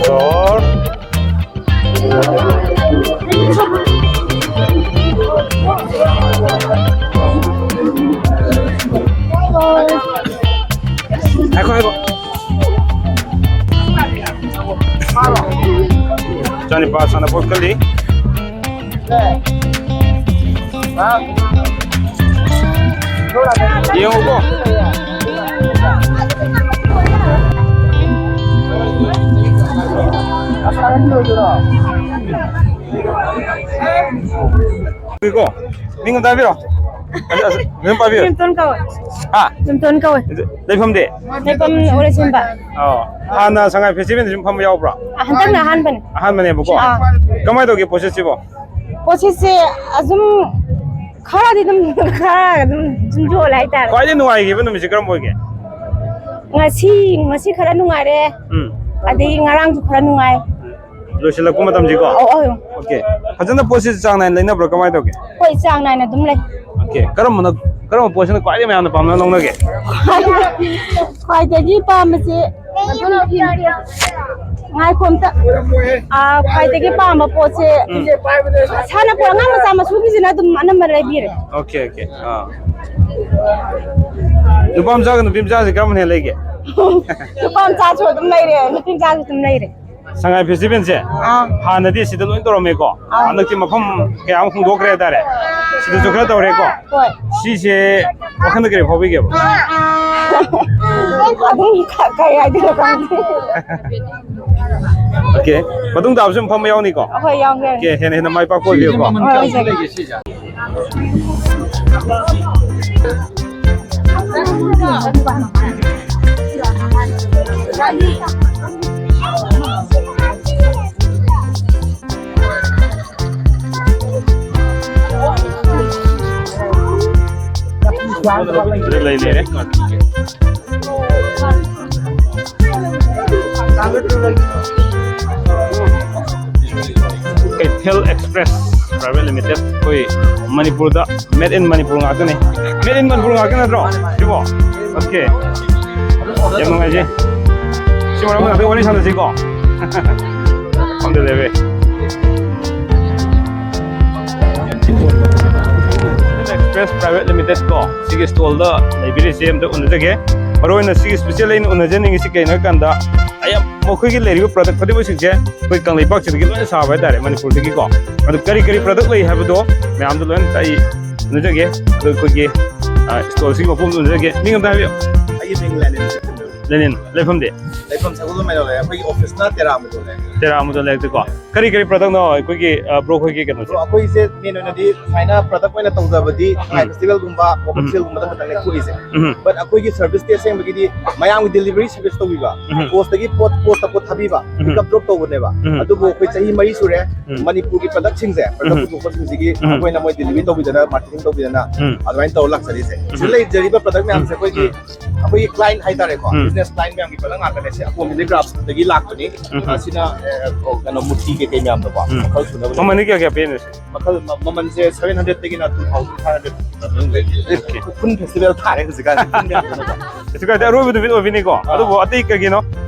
ꯖꯣꯔ꯫ ꯉꯥꯏꯈꯣ, ꯉꯥꯏꯈꯣ꯫ ꯏꯆꯥꯅꯤꯄꯥ ꯁꯥꯟꯅꯄꯣꯠ ꯀꯜꯂꯤ꯫ ꯌꯦꯡꯉꯨꯀꯣ꯫ ꯀꯣ꯫ ꯃꯤꯡ ꯑꯝꯇ ꯍꯥꯏꯕꯤꯔꯣ꯫ ꯑꯁ, ꯑꯁ, ꯃꯤꯡ ꯄꯥꯏꯕꯤꯔꯣ꯫ ꯏꯝꯇꯣꯟ ꯀꯧꯋꯦ꯫ ꯍꯥ? ꯏꯝꯇꯣꯟ ꯀꯧꯋꯦ꯫ ꯂꯩꯐꯝꯗꯤ? ꯂꯩꯐꯝ ꯑꯣꯔꯦꯁꯦꯝꯕ꯫ ꯑꯣ꯫ ꯍꯥꯟꯅ ꯁꯉꯥꯏ ꯐꯦꯁꯇꯤꯚꯦꯜꯗ ꯁꯨꯝ ꯐꯝꯕ ꯌꯥꯎꯕ꯭ꯔꯣ? ꯑ, ꯍꯟꯗꯛꯅ ꯑꯍꯥꯟꯕꯅꯦ꯫ ꯑꯍꯥꯟꯕꯅꯦꯕꯀꯣ? ꯑꯥ꯫ ꯀꯃꯥꯏꯅ ꯇꯧꯒꯦ ꯄ꯭ꯔꯣꯁꯦꯁꯁꯤꯕꯣ? ꯄ꯭ꯔꯣꯁꯦꯁꯁꯦ ꯑꯗꯨꯝ ꯈꯔꯗꯤ ꯑꯗꯨꯝ, ꯈꯔ ꯑꯗꯨꯝ, ꯑꯗꯨꯝ ꯌꯣꯜꯂꯦ ꯍꯥꯏꯇꯥꯔꯦ꯫ ꯈ꯭ꯋꯥꯏꯗꯒꯤ ꯅꯨꯡꯉꯥꯏꯈꯤꯕ ꯅꯨꯃꯤꯠꯁꯦ ꯀꯔꯝꯕ ꯑꯣꯏꯒꯦ? ꯉꯁꯤ, ꯉꯁꯤ ꯈꯔ ꯅꯨꯡꯉꯥꯏꯔꯦ꯫ ꯎꯝ꯫ ꯑꯗꯒꯤ ꯉꯔꯥꯡꯁꯨ ꯈꯔ ꯅꯨꯡꯉꯥꯏ꯫ ꯂꯣꯏꯁꯤꯜꯂꯛꯄ ꯃꯇꯝꯁꯤꯀꯣ? ꯑꯧ, ꯑꯧ꯫ ꯑꯣꯀꯦ꯫ ꯐꯖꯅ ꯄꯣꯠꯁꯤ ꯆꯥꯡ ꯅꯥꯏꯅ ꯂꯩꯅꯕ꯭ꯔꯣ? ꯀꯃꯥꯏꯅ ꯇꯧꯒꯦ? ꯍꯣꯏ, ꯆꯥꯡ ꯅꯥꯏꯅ ꯑꯗꯨꯝ ꯂꯩ꯫ ꯑꯣꯀꯦ꯫ ꯀꯔꯝꯕꯅ, ꯀꯔꯝꯕ ꯄꯣꯠꯁꯤꯅ ꯈ꯭ꯋꯥꯏꯗꯒꯤ ꯃꯌꯥꯝꯅ ꯄꯥꯝꯅ ꯂꯧꯅꯒꯦ? ꯈ꯭ꯋꯥꯏꯗꯒꯤ ꯄꯥꯝꯕꯁꯦ, ꯉꯥꯏꯈꯣ ꯑꯝꯇ꯫ ꯑꯥ, ꯈ꯭ꯋꯥꯏꯗꯒꯤ ꯄꯥꯝꯕ ꯄꯣꯠꯁꯦ, ꯎꯝ꯫ ꯁꯥꯟꯅꯄꯣꯠ ꯑꯉꯥꯡ ꯃꯆꯥ ꯃꯁꯨꯒꯤꯁꯤꯅ ꯑꯗꯨꯝ ꯑꯅꯝꯕ ꯂꯩꯕꯤꯔꯦ꯫ Okay, okay. ꯑꯥ꯫ ꯅꯨꯄꯥ ꯃꯆꯥꯒ ꯅꯨꯄꯤ ꯃꯆꯥꯁꯦ ꯀꯔꯝꯕꯅ ꯍꯦꯟꯅ ꯂꯩꯒꯦ? ꯅꯨꯄꯥ ꯃꯆꯥꯁꯨ ꯑꯗꯨꯝ ꯂꯩꯔꯦ, ꯅꯨꯄꯤ ꯃꯆꯥꯁꯨ ꯑꯗꯨꯝ ꯂꯩꯔꯦ꯫ ꯁꯉꯥꯏ ꯐꯦꯁꯇꯤꯚꯦꯜꯁꯦ ꯑꯥ꯫ ꯍꯥꯟꯅꯗꯤ ꯁꯤꯗ ꯂꯣꯏ ꯇꯧꯔꯝꯃꯦꯀꯣ꯫ ꯑꯥ꯫ ꯍꯟꯗꯛꯇꯤ ꯃꯐꯝ ꯀꯌꯥ ꯑꯃ ꯍꯣꯡꯗꯣꯛꯈ꯭ꯔꯦ ꯍꯥꯏꯇꯥꯔꯦ꯫ ꯁꯤꯗꯁꯨ ꯈꯔ ꯇꯧꯔꯦꯀꯣ꯫ ꯍꯣꯏ꯫ ꯁꯤꯁꯦ ꯋꯥꯈꯜꯗ ꯀꯔꯤ ꯐꯥꯎꯕꯤꯒꯦꯕ? ꯑꯗꯨꯝ ꯀ-, ꯀꯔꯤ ꯍꯥꯏꯗꯣꯏꯅꯣ ꯈꯪꯗꯦ꯫ ꯑꯣꯀꯦ꯫ ꯃꯇꯨꯡ ꯇꯥꯕꯁꯨ ꯑꯗꯨꯝ ꯐꯝꯕ ꯌꯥꯎꯅꯤꯀꯣ? ꯍꯣꯏ, ꯌꯥꯎꯒꯦ꯫ ꯑꯣꯀꯦ, ꯍꯦꯟꯅ ꯍꯦꯟꯅ ꯃꯥꯏ ꯄꯥꯛꯄ ꯑꯣꯏꯕꯤꯌꯨꯀꯣ꯫ ꯍꯣꯏ, ꯑꯣꯏꯖꯒꯦ꯫ ꯂꯩ ꯂꯩꯔꯦ꯫ ꯀꯩꯊꯦꯜ ꯑꯦꯛꯁꯄ꯭ꯔꯦꯁ ꯄ꯭ꯔꯥꯏꯚꯦꯠ ꯂꯤꯃꯤꯇꯦꯠ, ꯑꯩꯈꯣꯏ ꯃꯅꯤꯄꯨꯔꯗ, made in ꯃꯅꯤꯄꯨꯔ ꯉꯥꯛꯇꯅꯦ꯫ Made in ꯃꯅꯤꯄꯨꯔ ꯉꯥꯛꯇ ꯅꯠꯇ꯭ꯔꯣ ꯁꯤꯕꯣ? ꯑꯣꯀꯦ, ꯌꯥꯝ ꯅꯨꯡꯉꯥꯏꯖꯩ꯫ ꯁꯤ ꯃꯔꯝ ꯉꯥꯛꯇ ꯋꯥꯔꯤ ꯁꯥꯟꯅꯁꯤꯀꯣ꯫ ꯐꯝꯗ ꯂꯩꯔꯦ꯫ ꯑꯦꯛꯁꯄ꯭ꯔꯦꯁ ꯄ꯭ꯔꯥꯏꯚꯦꯠ ꯂꯤꯃꯤꯇꯦꯠ ꯀꯣ, ꯁꯤꯒꯤ ꯁ꯭ꯇꯣꯜꯗ ꯂꯩꯕꯤꯔꯤꯁꯦ ꯑꯝꯇ ꯎꯅꯖꯒꯦ꯫ ꯃꯔꯨ ꯑꯣꯏꯅ ꯁꯤꯒꯤ ꯁ꯭ꯄꯤꯁꯦꯜ ꯑꯩꯅ ꯎꯅꯖꯅꯤꯡꯉꯤꯁꯤ ꯀꯩꯅꯣ ꯍꯥꯏ ꯀꯥꯟꯗ, ꯑꯌꯥꯝ ꯃꯈꯣꯏꯒꯤ ꯂꯩꯔꯤꯕ ꯄ꯭ꯔꯗꯛ ꯈꯨꯗꯤꯡꯃꯛꯁꯤꯡꯁꯦ ꯑꯩꯈꯣꯏ ꯀꯪꯂꯩꯄꯥꯛꯁꯤꯗꯒꯤ ꯂꯣꯏꯅ ꯁꯥꯕ ꯍꯥꯏꯇꯥꯔꯦ, ꯃꯅꯤꯄꯨꯔꯗꯒꯤꯀꯣ꯫ ꯑꯗꯨ ꯀꯔꯤ ꯀꯔꯤ ꯄ꯭ꯔꯗꯛ ꯂꯩ ꯍꯥꯏꯕꯗꯣ ꯃꯌꯥꯝꯗꯣ ꯂꯣꯏꯅ ꯑꯩ ꯎꯅꯖꯒꯦ꯫ ꯑꯗꯣ ꯑꯩꯈꯣꯏꯒꯤ ꯁ꯭ꯇꯣꯜꯁꯤꯒꯤ ꯃꯄꯨ ꯑꯃꯗ ꯎꯅꯖꯒꯦ꯫ ꯃꯤꯡ ꯑꯝꯇ ꯍꯥꯏꯕꯤꯌꯨ꯫ ꯑꯩꯒꯤ ꯃꯤꯡ ꯂꯦꯅꯤꯟ꯫ ꯂꯦꯅꯤꯟ, ꯂꯩꯐꯝꯗꯤ? ꯂꯩꯐꯝ ꯁꯒꯣꯜꯕꯟ ꯃꯌꯥꯏꯗ ꯂꯩ꯫ ꯑꯩꯈꯣꯏꯒꯤ ꯑꯣꯐꯤꯁꯅ ꯇꯦꯔꯥ ꯃꯗꯣ ꯂꯩ꯫ ꯇꯦꯔꯥ ꯃꯗꯣ ꯂꯩꯔꯛꯇꯀꯣ꯫ ꯀꯔꯤ ꯀꯔꯤ ꯄ꯭ꯔꯗꯛꯅꯣ ꯑꯩꯈꯣꯏꯒꯤ, ꯑ, ꯕ꯭ꯔꯣ ꯈꯣꯏꯒꯤ ꯀꯩꯅꯣꯁꯦ? ꯑꯗꯣ ꯑꯩꯈꯣꯏꯁꯦ ꯃꯦꯟ ꯑꯣꯏꯅꯗꯤ ꯁꯨꯃꯥꯏꯅ ꯄ꯭ꯔꯗꯛ ꯑꯣꯏꯅ ꯇꯧꯖꯕꯗꯤ ꯁꯉꯥꯏ ꯎꯝ꯫ ꯐꯦꯁꯇꯤꯚꯦꯜꯒꯨꯝꯕ, ꯄꯣꯞ ꯑꯞ ꯎꯝ꯫ ꯁꯦꯜꯒꯨꯝꯕꯗ ꯈꯛꯇꯪꯅꯦ ꯊꯣꯛꯏꯁꯦ꯫ ꯎꯝ꯫ But ꯑꯩꯈꯣꯏꯒꯤ ꯁꯔꯚꯤꯁꯇꯤ ꯑꯁꯦꯡꯕꯒꯤꯗꯤ ꯃꯌꯥꯝꯒꯤ ꯗꯦꯂꯤꯚꯔꯤ ꯁꯔꯚꯤꯁ ꯇꯧꯕꯤꯕ, ꯎꯝ꯫ ꯄꯣꯁꯇꯒꯤ ꯄꯣꯠ ꯄꯣꯁꯇ ꯄꯣꯠ ꯊꯥꯕꯤꯕ, ꯎꯝ꯫ ꯄꯤꯛ ꯑꯞ ꯗ꯭ꯔꯣꯞ ꯇꯧꯕꯅꯦꯕ꯫ ꯎꯝ꯫ ꯑꯗꯨꯕꯨ ꯑꯩꯈꯣꯏ ꯆꯍꯤ ꯃꯔꯤ ꯁꯨꯔꯦ ꯎꯝ꯫ ꯃꯅꯤꯄꯨꯔꯒꯤ ꯄ꯭ꯔꯗꯛꯁꯤꯡꯁꯦ, ꯄ꯭ꯔꯗꯛ ꯎꯝ꯫ ꯄꯨꯊꯣꯛꯄꯁꯤꯡꯁꯤꯒꯤ ꯎꯝ꯫ ꯑꯩꯈꯣꯏꯅ ꯃꯣꯏ ꯗꯦꯂꯤꯚꯔꯤ ꯇꯧꯕꯤꯗꯅ, ꯃꯥꯔꯀꯦꯇꯤꯡ ꯇꯧꯕꯤꯗꯅ ꯎꯝ꯫ ꯑꯗꯨꯃꯥꯏꯅ ꯇꯧꯔ ꯂꯥꯛꯆꯔꯤꯁꯦ꯫ ꯎꯝ꯫ ꯁꯤꯗ ꯂꯩꯖꯔꯤꯕ ꯄ꯭ꯔꯗꯛ ꯃꯌꯥꯝꯁꯦ ꯎꯝ꯫ ꯑꯩꯈꯣꯏꯒꯤ ꯎꯝ꯫ ꯑꯩꯈꯣꯏꯒꯤ ꯀ꯭ꯂꯥꯏꯟ ꯍꯥꯏꯇꯥꯔꯦꯀꯣ, ꯎꯝ꯫ ꯕꯤꯖꯤꯅꯦꯁ ꯀ꯭ꯂꯥꯏꯟ ꯃꯌꯥꯝꯒꯤ ꯄ꯭ꯔꯗꯛ ꯉꯥꯛꯇꯅꯦ꯫ ꯁꯤ ꯑꯄꯣꯝꯕꯤ ꯀ꯭ꯔꯥꯐꯇꯒꯤ ꯂꯥꯛꯄꯅꯤ꯫ ꯎꯝ꯫ ꯑ, ꯁꯤꯅ, ꯑ, ꯑꯣ, ꯀꯩꯅꯣ, ꯃꯨꯔꯇꯤ ꯀꯩꯀꯩ ꯃꯌꯥꯝꯗꯣꯀꯣ, ꯎꯝ꯫ ꯃꯈꯜ ꯁꯨꯅꯕ ꯂꯩ꯫ ꯃꯃꯜꯗꯤ ꯀꯌꯥ ꯀꯌꯥ ꯄꯤꯔꯤꯅꯣ ꯁꯤ? ꯃꯈꯜ, ꯃ-, ꯃꯃꯜꯁꯦ seven hundred ꯗꯒꯤꯅ two thousand five hundred ꯃꯅꯨꯡꯗ ꯂꯩ꯫ ꯑꯣꯀꯦ꯫ ꯎꯈ꯭ꯔꯨꯜ ꯐꯦꯁꯇꯤꯚꯦꯜ ꯊꯥꯔꯦ ꯍꯧꯖꯤꯛꯀꯥꯟ, ꯎꯈ꯭ꯔꯨꯜ ꯃꯌꯥꯝꯗꯨꯅꯀꯣ꯫ ꯀꯩꯁꯨ ꯀꯥꯏꯗꯦ, ꯑꯔꯣꯏꯕ ꯅꯨꯃꯤꯠ ꯑꯣꯏꯕꯤꯅꯤꯀꯣ꯫ ꯑꯥ꯫ ꯑꯗꯨꯕꯨ ꯑꯇꯩ ꯀꯩꯒꯤꯅꯣ?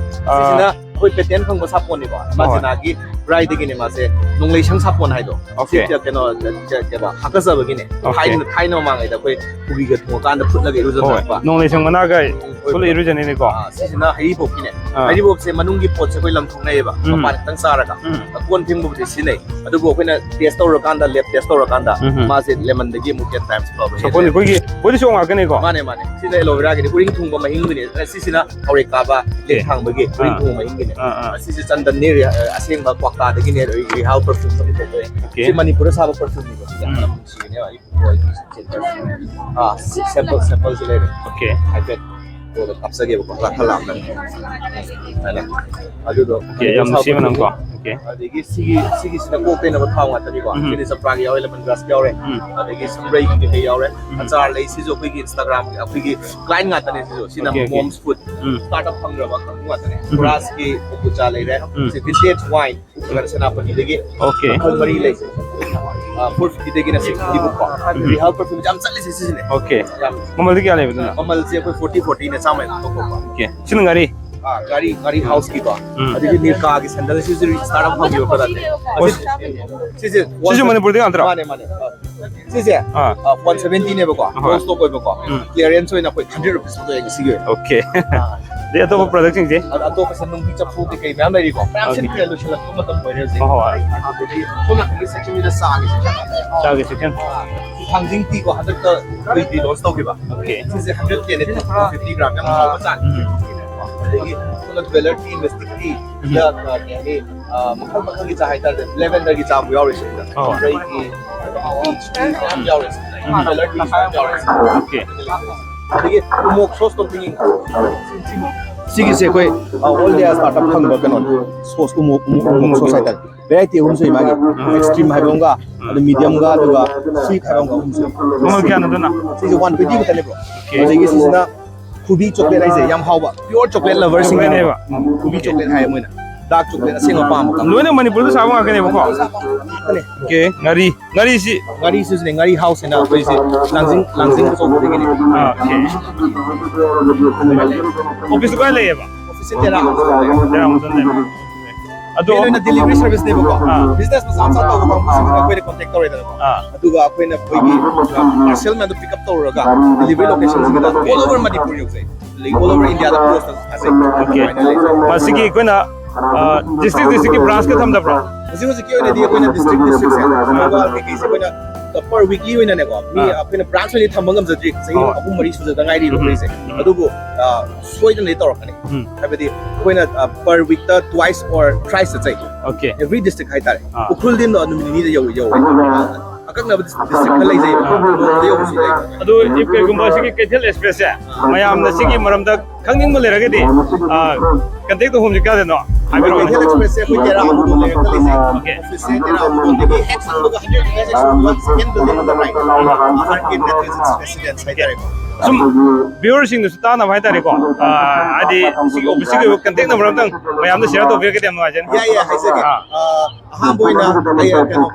ꯑꯥ꯫ ꯁꯤꯁꯤꯅ ꯑꯩꯈꯣꯏ ꯄꯦꯇꯦꯟ ꯐꯪꯕ ꯁꯥꯄꯣꯟꯅꯤꯀꯣ꯫ ꯍꯣꯏ꯫ ꯃꯥꯖꯤꯅꯥꯒꯤ ꯕ꯭ꯔꯥꯏꯗꯒꯤꯅꯦ ꯃꯥꯁꯦ, ꯅꯣꯡꯂꯩꯁꯪ ꯁꯥꯄꯣꯟ ꯍꯥꯏꯗꯣ꯫ ꯑꯣꯀꯦ꯫ ꯁꯤ ꯀꯩꯅꯣ, ꯀꯩ-, ꯀꯩꯕ, ꯍꯥꯀꯠꯆꯕꯒꯤꯅꯦ꯫ ꯑꯣꯀꯦ꯫ ꯊꯥꯏꯅ, ꯊꯥꯏꯅ ꯃꯃꯥꯡꯉꯩꯗ ꯑꯩꯈꯣꯏ ꯀꯨꯕꯤꯒ ꯊꯣꯡꯉꯀꯥꯟꯗ ꯐꯨꯠꯂꯒ ꯍꯣꯏ꯫ ꯏꯔꯨꯖꯅꯔꯛꯄ꯫ ꯅꯣꯡꯂꯩꯁꯪ ꯃꯅꯥꯒ ꯍꯣꯏ꯫ ꯐꯨꯠꯂ ꯏꯔꯨꯖꯅꯤꯅꯦꯀꯣ꯫ ꯑꯥ, ꯁꯤꯁꯤꯅ ꯍꯩꯔꯤꯕꯣꯞꯀꯤꯅꯦ꯫ ꯑꯥ꯫ ꯍꯩꯔꯤꯕꯣꯞꯁꯦ ꯃꯅꯨꯡꯒꯤ ꯄꯣꯠꯁꯦ ꯑꯩꯈꯣꯏ ꯂꯪꯊꯣꯛꯅꯩꯌꯦꯕ꯫ ꯎꯝ꯫ ꯃꯄꯥꯟ ꯈꯤꯇꯪ ꯆꯥꯔꯒ꯫ ꯎꯝ꯫ ꯑꯀꯣꯟ ꯐꯦꯡꯕꯕꯨꯗꯤ ꯁꯤꯖꯤꯟꯅꯩ꯫ ꯑꯗꯨꯕꯨ ꯑꯩꯈꯣꯏꯅ ꯇꯦꯁ ꯇꯧꯔꯀꯥꯟꯗ, ꯂꯦꯕ ꯇꯦꯁ ꯇꯧꯔꯀꯥꯟꯗ ꯎꯝ꯫ ꯃꯥꯁꯦ ꯂꯦꯃꯟꯗꯒꯤ ꯑꯃꯨꯛ ten times ꯐꯕ ꯁꯥꯄꯣꯟꯁꯦ ꯍꯦꯜꯂꯦ꯫ ꯑꯩꯈꯣꯏꯒꯤ body soap ꯉꯥꯛꯇꯅꯤꯀꯣ? ꯃꯥꯅꯦ, ꯃꯥꯅꯦ꯫ ꯁꯤꯅ ꯑꯦꯂꯣꯚꯦꯔꯥꯒꯤꯗꯤ ꯎꯔꯤꯡ ꯊꯨꯡꯕ ꯃꯍꯤꯡꯒꯤꯅꯦ꯫ ꯑ, ꯁꯤꯁꯤꯅ ꯊꯥꯎꯔꯦꯛ ꯀꯥꯕ, ꯂꯦꯛ ꯑꯦ꯫ ꯊꯥꯡꯕꯒꯤ ꯎꯔꯤꯡ ꯑꯥ꯫ ꯊꯨꯡꯕ ꯃꯍꯤꯡꯒꯤꯅꯦ꯫ ꯑꯥ, ꯑꯥ꯫ ꯑ, ꯁꯤꯁꯦ ꯆꯟꯗꯟꯅꯦ, ꯔꯤ-, ꯑ, ꯑꯁꯦꯡꯕ ꯀ꯭ꯋꯥꯛꯇꯥꯗꯒꯤꯅꯦ, ꯔꯤ-, ꯔꯤꯍꯥꯜ ꯄꯔꯐ꯭ꯌꯨꯝ ꯑꯃ ꯊꯣꯛꯄꯅꯦ꯫ ꯑꯣꯀꯦ꯫ ꯁꯤ ꯃꯅꯤꯄꯨꯔꯗ ꯁꯥꯕ ꯄꯔꯐ꯭ꯌꯨꯝꯅꯤꯀꯣ꯫ ꯁꯤꯁꯦ ꯎꯝ꯫ ꯌꯥꯝ ꯅꯨꯡꯁꯤꯕꯅꯦ꯫ ꯑꯥ, ꯁꯤ ꯁꯦꯝꯄꯜ, ꯁꯦꯝꯄꯜꯁꯤ ꯂꯩꯔꯦ꯫ ꯑꯣꯀꯦ꯫ ꯍꯥꯏꯐꯦꯠ ꯀꯣꯟꯅ ꯀꯥꯞꯆꯒꯦꯕꯀꯣ, ꯈꯔ, ꯈꯔ ꯂꯥꯞꯅ꯫ ꯍꯥꯏꯅ꯫ ꯑꯗꯨꯗꯣ ꯑꯣꯀꯦ, ꯌꯥꯝ ꯅꯨꯡꯁꯤ ꯃꯅꯝ ꯀꯣ꯫ ꯑꯣꯀꯦ꯫ ꯑꯗꯒꯤ ꯁꯤꯒꯤ, ꯁꯤꯒꯤꯁꯤꯅ ꯀꯣꯛ ꯇꯩꯅꯕ ꯊꯥꯎ ꯉꯥꯛꯇꯅꯤꯀꯣ꯫ ꯎꯝ꯫ ꯁꯤꯗꯤ ꯆꯝꯄ꯭ꯔꯥꯒꯤ ꯌꯥꯎꯔꯦ, ꯂꯦꯃꯟ ꯒ꯭ꯔꯥꯁ ꯌꯥꯎꯔꯦ꯫ ꯎꯝ꯫ ꯑꯗꯒꯤ ꯁꯝꯕ꯭ꯔꯩꯒꯤ ꯀꯩꯀꯩ ꯌꯥꯎꯔꯦ꯫ ꯎꯝ꯫ ꯑꯆꯥꯔ ꯂꯩ, ꯁꯤꯁꯨ ꯑꯩꯈꯣꯏꯒꯤ Instagram-ꯒꯤ, ꯑꯩꯈꯣꯏꯒꯤ client ꯉꯥꯛꯇꯅꯦ ꯁꯤꯁꯨ꯫ ꯁꯤꯅ ꯑꯣꯀꯦ, ꯑꯣꯀꯦ꯫ Mom's Food꯫ ꯎꯝ꯫ Startup ꯐꯪꯈ꯭ꯔꯕ ꯀꯥꯡꯕꯨ ꯉꯥꯛꯇꯅꯦ꯫ ꯎꯝ꯫ ꯀꯣꯔꯥꯁꯀꯤ ꯀꯣꯝꯕꯨꯆꯥ ꯂꯩꯔꯦ꯫ ꯎꯝ꯫ ꯁꯤ vintage wine꯫ ꯑꯗꯨꯒ ꯁꯦꯅꯥꯄꯇꯤꯗꯒꯤ ꯑꯣꯀꯦ꯫ ꯃꯈꯜ ꯃꯔꯤ ꯂꯩ꯫ ꯑꯥ, four fifty-ꯗꯒꯤꯅ six fifty ꯐꯥꯎꯀꯣ꯫ ꯎꯝ꯫ ꯔꯤꯍꯥꯜ ꯄꯔꯐ꯭ꯌꯨꯝ ꯌꯥꯝ ꯆꯠꯂꯤꯁꯦ ꯁꯤꯁꯤꯅꯦ꯫ ꯑꯣꯀꯦ꯫ ꯌꯥꯝ꯫ ꯃꯃꯜꯗꯤ ꯀꯌꯥ ꯂꯩꯕꯗꯨꯅ? ꯃꯃꯜꯁꯦ ꯑꯩꯈꯣꯏ forty, forty-ꯅ ꯆꯥꯝꯃ ꯌꯥꯡꯈꯩ ꯊꯣꯛꯄ꯫ ꯑꯣꯀꯦ꯫ ꯁꯤꯅ ꯉꯥꯔꯤ? ꯑꯥ, ꯒꯥꯔꯤ, ꯒꯥꯔꯤ ꯍꯥꯎꯁꯀꯤꯀꯣ꯫ ꯎꯝ꯫ ꯑꯗꯒꯤ ꯅꯤꯔꯀꯥꯒꯤ ꯁꯦꯟꯗꯜ, ꯁꯤꯁꯨ ꯔꯤꯁꯇꯥꯔꯠ ꯑꯃ ꯐꯪꯈꯤꯕ ꯄ꯭ꯔꯗꯛꯅꯦ꯫ ꯑꯣ, ꯁꯤ-, ꯁꯤꯁꯦ ꯁꯤꯁꯨ ꯃꯅꯤꯄꯨꯔꯗꯒꯤ ꯉꯥꯛꯇꯔꯣ? ꯃꯥꯅꯦ, ꯃꯥꯅꯦ꯫ ꯑꯥ꯫ ꯁꯤꯁꯦ, ꯑꯥ꯫ ꯑꯥ, ꯋꯥꯟ ꯁꯚꯦꯟꯇꯤꯅꯦꯕꯀꯣ, ꯍꯣꯏ꯫ ꯍꯣꯜ ꯁ꯭ꯇꯣꯛ ꯑꯣꯏꯕꯀꯣ꯫ ꯎꯝ꯫ ꯀ꯭ꯂꯤꯌꯔꯦꯟꯁ ꯑꯣꯏꯅ ꯑꯩꯈꯣꯏ ꯍꯟꯗ꯭ꯔꯦꯠ ꯔꯨꯄꯤꯁ ꯈꯛꯇ ꯉꯁꯤꯒꯤ ꯑꯣꯏꯅ꯫ ꯑꯣꯀꯦ꯫ ꯑꯥ꯫ ꯑꯗꯩ ꯑꯇꯣꯞꯄ ꯄ꯭ꯔꯗꯛꯁꯤꯡꯁꯦ? ꯑꯗ ꯑꯇꯣꯞꯄꯁꯦ ꯅꯨꯡꯕꯤ ꯆꯐꯨ ꯀꯩꯀꯩ ꯃꯌꯥꯝ ꯂꯩꯔꯤꯀꯣ꯫ ꯃꯌꯥꯝꯁꯦ ꯑꯣꯀꯦ꯫ ꯂꯣꯏꯁꯤꯜꯂꯛꯄ ꯃꯇꯝ ꯑꯣꯏꯔꯦ ꯍꯧꯖꯤꯛ꯫ ꯍꯣꯏ, ꯍꯣꯏ꯫ ꯑꯗꯒꯤ ꯁꯣꯝ ꯅꯥꯀꯟꯒꯤ ꯁꯦꯛꯁꯟꯁꯤꯗ ꯆꯥꯒꯤ ꯁꯦꯛꯁꯟ꯫ ꯆꯥꯒꯤ ꯁꯦꯛꯁꯟ꯫ ꯊꯥꯡꯖꯤꯡ ꯇꯤꯀꯣ, ꯍꯟꯗꯛꯇ ꯑꯩꯈꯣꯏ ꯔꯤꯂꯣꯟꯁ ꯇꯧꯈꯤꯕ꯫ ꯑꯣꯀꯦ꯫ ꯁꯤꯁꯦ ꯍꯟꯗ꯭ꯔꯦꯠ ꯀꯦꯅꯦ, ꯇꯨ ꯐꯤꯐꯇꯤ ꯒ꯭ꯔꯥꯝ, ꯌꯥꯝ ꯍꯥꯎꯕ ꯆꯥꯅꯤ꯫ ꯎꯝ꯫ ꯑꯗꯒꯤ ꯁꯣꯝꯗ ꯗ꯭ꯋꯦꯂꯔ ꯇꯤ, ꯃꯤꯁꯇꯤꯛ ꯇꯤ, ꯎꯝ꯫ ꯁꯤꯗ, ꯑ, ꯀꯩ ꯍꯥꯏꯅꯤ, ꯑ, ꯃꯈꯜ ꯃꯈꯜꯒꯤ ꯆꯥ ꯍꯥꯏꯇꯥꯔꯦ, ꯂꯦꯚꯦꯟꯗꯔꯒꯤ ꯆꯥꯕꯨ ꯌꯥꯎꯔꯤꯁꯦ꯫ ꯑꯣ꯫ ꯃꯌꯥꯝ ꯌꯥꯎꯔꯤꯁꯦ꯫ ꯎꯝ꯫ ꯗ꯭ꯋꯦꯂꯔ ꯇꯤ ꯃꯌꯥꯝ ꯌꯥꯎꯔꯤꯁꯦ꯫ ꯑꯣꯀꯦ꯫ ꯑꯗꯒꯤ ꯎꯃꯣꯛ ꯁꯣꯁ ꯇꯣꯞꯄꯤꯡ꯫ ꯁꯤꯒꯤꯁꯦ ꯑꯩꯈꯣꯏ, ꯑ, ꯑꯣꯜ ꯏꯟꯗꯤꯌꯥ ꯁ꯭ꯇꯥꯔꯠ ꯑꯞ ꯐꯪꯕ ꯀꯩꯅꯣꯅꯤ꯫ ꯁꯣꯁ, ꯎꯃꯣꯛ, ꯎꯃꯣꯛ, ꯎꯃꯣꯛ ꯁꯣꯁ ꯍꯥꯏꯇꯥꯔꯦ꯫ ꯚꯦꯔꯥꯏꯇꯤ ꯑꯍꯨꯝ ꯁꯨꯏ ꯃꯥꯒꯤ꯫ ꯑꯦꯛꯁꯇ꯭ꯔꯤꯝ ꯍꯥꯏꯕ ꯑꯃꯒ, ꯑꯗꯨ ꯃꯤꯗꯤꯌꯝꯒ, ꯑꯗꯨꯒ ꯁ꯭ꯋꯤꯠ ꯍꯥꯏꯕ ꯑꯃꯒ ꯑꯍꯨꯝ ꯁꯨꯏ꯫ ꯃꯃꯜ ꯀꯌꯥꯅꯣ ꯑꯗꯨꯅ? ꯁꯤꯁꯦ ꯋꯥꯟ ꯇ꯭ꯋꯦꯟꯇꯤ ꯈꯛꯇꯅꯦ, ꯕ꯭ꯔꯣ꯫ ꯑꯣꯀꯦ꯫ ꯑꯗꯒꯤ ꯁꯤꯁꯤꯅ ꯈꯨꯕꯤ ꯆꯣꯀ꯭ꯂꯦꯠ ꯍꯥꯏꯁꯦ ꯌꯥꯝ ꯍꯥꯎꯕ, ꯄꯤꯌꯣꯔ ꯆꯣꯀ꯭ꯂꯦꯠ ꯂꯚꯔꯁꯤꯡꯒꯤꯅꯦꯕ꯫ ꯈꯨꯕꯤꯅꯦꯕ? ꯎꯝ, ꯈꯨꯕꯤ ꯆꯣꯀ꯭ꯂꯦꯠ ꯍꯥꯏꯌꯦ ꯃꯣꯏꯅ꯫ ꯗꯥꯔꯛ ꯆꯣꯀ꯭ꯂꯦꯠ ꯑꯁꯦꯡꯕ ꯄꯥꯝꯕ ꯀꯥꯡꯕꯨ꯫ ꯂꯣꯏꯅ ꯃꯅꯤꯄꯨꯔꯗ ꯁꯥꯕ ꯉꯥꯛꯇꯅꯦꯕꯀꯣ? ꯃꯥꯅꯦ꯫ ꯑꯣꯀꯦ, ꯉꯥꯔꯤ, ꯉꯥꯔꯤꯁꯤ? ꯉꯥꯔꯤꯁꯤꯁꯨꯅꯦ, ꯉꯥꯔꯤ ꯍꯥꯎꯁ ꯍꯥꯏꯅ ꯑꯩꯈꯣꯏꯁꯦ ꯂꯥꯡꯖꯤꯡ, ꯂꯥꯡꯖꯤꯡ ꯑꯆꯧꯕꯗꯒꯤꯅꯦ꯫ ꯑꯥ, ꯑꯣꯀꯦ꯫ ꯑꯣꯐꯤꯁꯇꯨ ꯀꯥꯏ ꯂꯩꯌꯦꯕ? ꯑꯣꯐꯤꯁꯁꯦ ꯇꯦꯔꯥ ꯍꯥꯎꯁꯇ ꯂꯩꯌꯦ꯫ ꯇꯦꯔꯥ ꯍꯥꯎꯁꯇ ꯂꯩꯕ꯫ ꯑꯗꯣ ꯃꯦꯟ ꯑꯣꯏꯅ ꯗꯦꯂꯤꯚꯔꯤ ꯁꯔꯚꯤꯁꯅꯦꯕꯀꯣ꯫ ꯑꯥ꯫ ꯕꯤꯖꯤꯅꯦꯁ ꯃꯆꯥ ꯃꯆꯥ ꯇꯧꯕ ꯀꯥꯡꯕꯨꯁꯤꯡꯁꯤꯅ ꯑꯩꯈꯣꯏꯗ ꯀꯣꯟꯇꯦꯛ ꯇꯧꯔꯦꯗꯅꯀꯣ꯫ ꯑꯥ꯫ ꯑꯗꯨꯒ ꯑꯩꯈꯣꯏꯅ ꯑꯩꯈꯣꯏꯒꯤ, ꯑ, ꯄꯥꯔꯁꯦꯜ ꯃꯌꯥꯝꯗꯣ ꯄꯤꯛ ꯑꯞ ꯇꯧꯔꯒ ꯗꯦꯂꯤꯚꯔꯤ ꯂꯣꯀꯦꯁꯟꯁꯤꯡꯗ all over ꯃꯅꯤꯄꯨꯔ ꯌꯧꯖꯩ꯫ ꯑꯗꯒꯤ all over ꯏꯟꯗꯤꯌꯥꯗ ꯄꯣꯁ ꯊꯥꯖꯩ꯫ ꯑꯣꯀꯦ꯫ ꯑꯗꯨꯃꯥꯏꯅ ꯂꯩꯖꯩ꯫ ꯃꯁꯤꯒꯤ ꯑꯩꯈꯣꯏꯅ, ꯑ, ꯗꯤꯁꯇ꯭ꯔꯤꯛ ꯗꯤꯁꯇ꯭ꯔꯤꯛꯀꯤ ꯕ꯭ꯔꯥꯟꯁꯀ ꯊꯝꯗꯕ꯭ꯔꯣ? ꯍꯧꯖꯤꯛ ꯍꯧꯖꯤꯛꯀꯤ ꯑꯣꯏꯅꯗꯤ ꯑꯩꯈꯣꯏꯅ ꯗꯤꯁꯇ꯭ꯔꯤꯛ ꯗꯤꯁꯇ꯭ꯔꯤꯛꯁꯦ, ꯑꯗꯨꯒ ꯀꯩꯀꯩꯁꯦ ꯑꯩꯈꯣꯏꯅ per weekly ꯑꯣꯏꯅꯅꯦꯀꯣ, ꯃꯤ ꯑꯥ꯫ ꯑꯩꯈꯣꯏꯅ ꯕ꯭ꯔꯥꯟꯁ ꯑꯣꯏꯅ ꯊꯝꯕ ꯉꯝꯖꯗ꯭ꯔꯤ, ꯆꯍꯤ ꯍꯣꯏ꯫ ꯑꯍꯨꯝ ꯃꯔꯤ ꯁꯨꯖꯗ ꯉꯥꯏꯔꯤꯕ ꯎꯝ꯫ ꯑꯩꯈꯣꯏꯁꯦ꯫ ꯎꯝ꯫ ꯑꯗꯨꯕꯨ, ꯑ, ꯁꯣꯏꯗꯅꯗꯤ ꯇꯧꯔꯛꯀꯅꯤ꯫ ꯎꯝ꯫ ꯍꯥꯏꯕꯗꯤ ꯑꯩꯈꯣꯏꯅ, ꯑ, per weekꯇ twice or thrice ꯆꯠꯆꯩ꯫ ꯑꯣꯀꯦ꯫ Every district ꯍꯥꯏꯇꯥꯔꯦ꯫ ꯑꯥ꯫ ꯎꯈ꯭ꯔꯨꯜꯗꯤ ꯅꯨꯃꯤꯠ ꯅꯤꯅꯤꯗ ꯌꯧ-, ꯌꯧꯋꯦ꯫ ꯑꯀꯛꯅꯕ ꯗꯤꯁ-, ꯗꯤꯁꯇ꯭ꯔꯤꯛ ꯈꯔ ꯂꯩꯖꯩꯕ꯫ ꯑꯥ꯫ ꯅꯣꯡꯃꯗ ꯌꯧꯕꯁꯨ ꯂꯩ꯫ ꯑꯗꯨ ꯀꯩꯒꯨꯝꯕ ꯁꯤꯒꯤ ꯀꯩꯊꯦꯜ ꯑꯦꯛꯁꯄ꯭ꯔꯦꯁꯁꯦ ꯃꯌꯥꯝꯅ ꯁꯤꯒꯤ ꯃꯔꯝꯗ ꯈꯪꯅꯤꯡꯕ ꯂꯩꯔꯒꯗꯤ, ꯑꯥ, ꯀꯟꯇꯦꯛ ꯇꯧꯐꯝꯁꯦ ꯀꯥꯏꯗꯅꯣ ꯍꯥꯏꯕꯤꯔꯛꯑꯣꯅꯦ꯫ ꯀꯩꯊꯦꯜ ꯑꯦꯛꯁꯄ꯭ꯔꯦꯁꯁꯦ ꯑꯩꯈꯣꯏ ꯇꯦꯔꯥ ꯑꯃꯨꯛ ꯂꯩꯔꯛꯇ ꯂꯩꯖꯩ꯫ ꯑꯣꯀꯦ꯫ ꯑꯣꯐꯤꯁꯁꯦ ꯇꯦꯔꯥ ꯑꯃꯨꯛ ꯂꯩꯔꯛꯇꯒꯤ ꯍꯦꯛ ꯆꯪꯕꯒ hundred meters ꯁꯨꯕ second building on the right, R K metrics residence ꯍꯥꯏꯇꯥꯔꯦꯀꯣ꯫ ꯁꯨꯝ ꯚ꯭ꯌꯨꯋꯔꯁꯤꯡꯗꯁꯨ ꯇꯥꯅꯕ ꯍꯥꯏꯇꯥꯔꯦꯀꯣ, ꯑꯥ, ꯍꯥꯏꯗꯤ ꯁꯤꯒꯤ ꯑꯣꯐꯤꯁꯀꯤ ꯑꯣꯏꯕ ꯀꯟꯇꯦꯛ ꯅꯝꯕꯔ ꯑꯝꯇꯪ ꯃꯌꯥꯝꯗ ꯁꯤꯌꯔ ꯇꯧꯕꯤꯔꯒꯗꯤ ꯌꯥꯝ ꯅꯨꯡꯉꯥꯏꯖꯅꯤ꯫ ꯌꯥꯏ, ꯌꯥꯏ, ꯍꯥꯏꯖꯒꯦ꯫ ꯑꯥ꯫ ꯑꯥ, ꯑꯍꯥꯟꯕ ꯑꯣꯏꯅ ꯑꯩ, ꯑ, ꯀꯩꯅꯣ,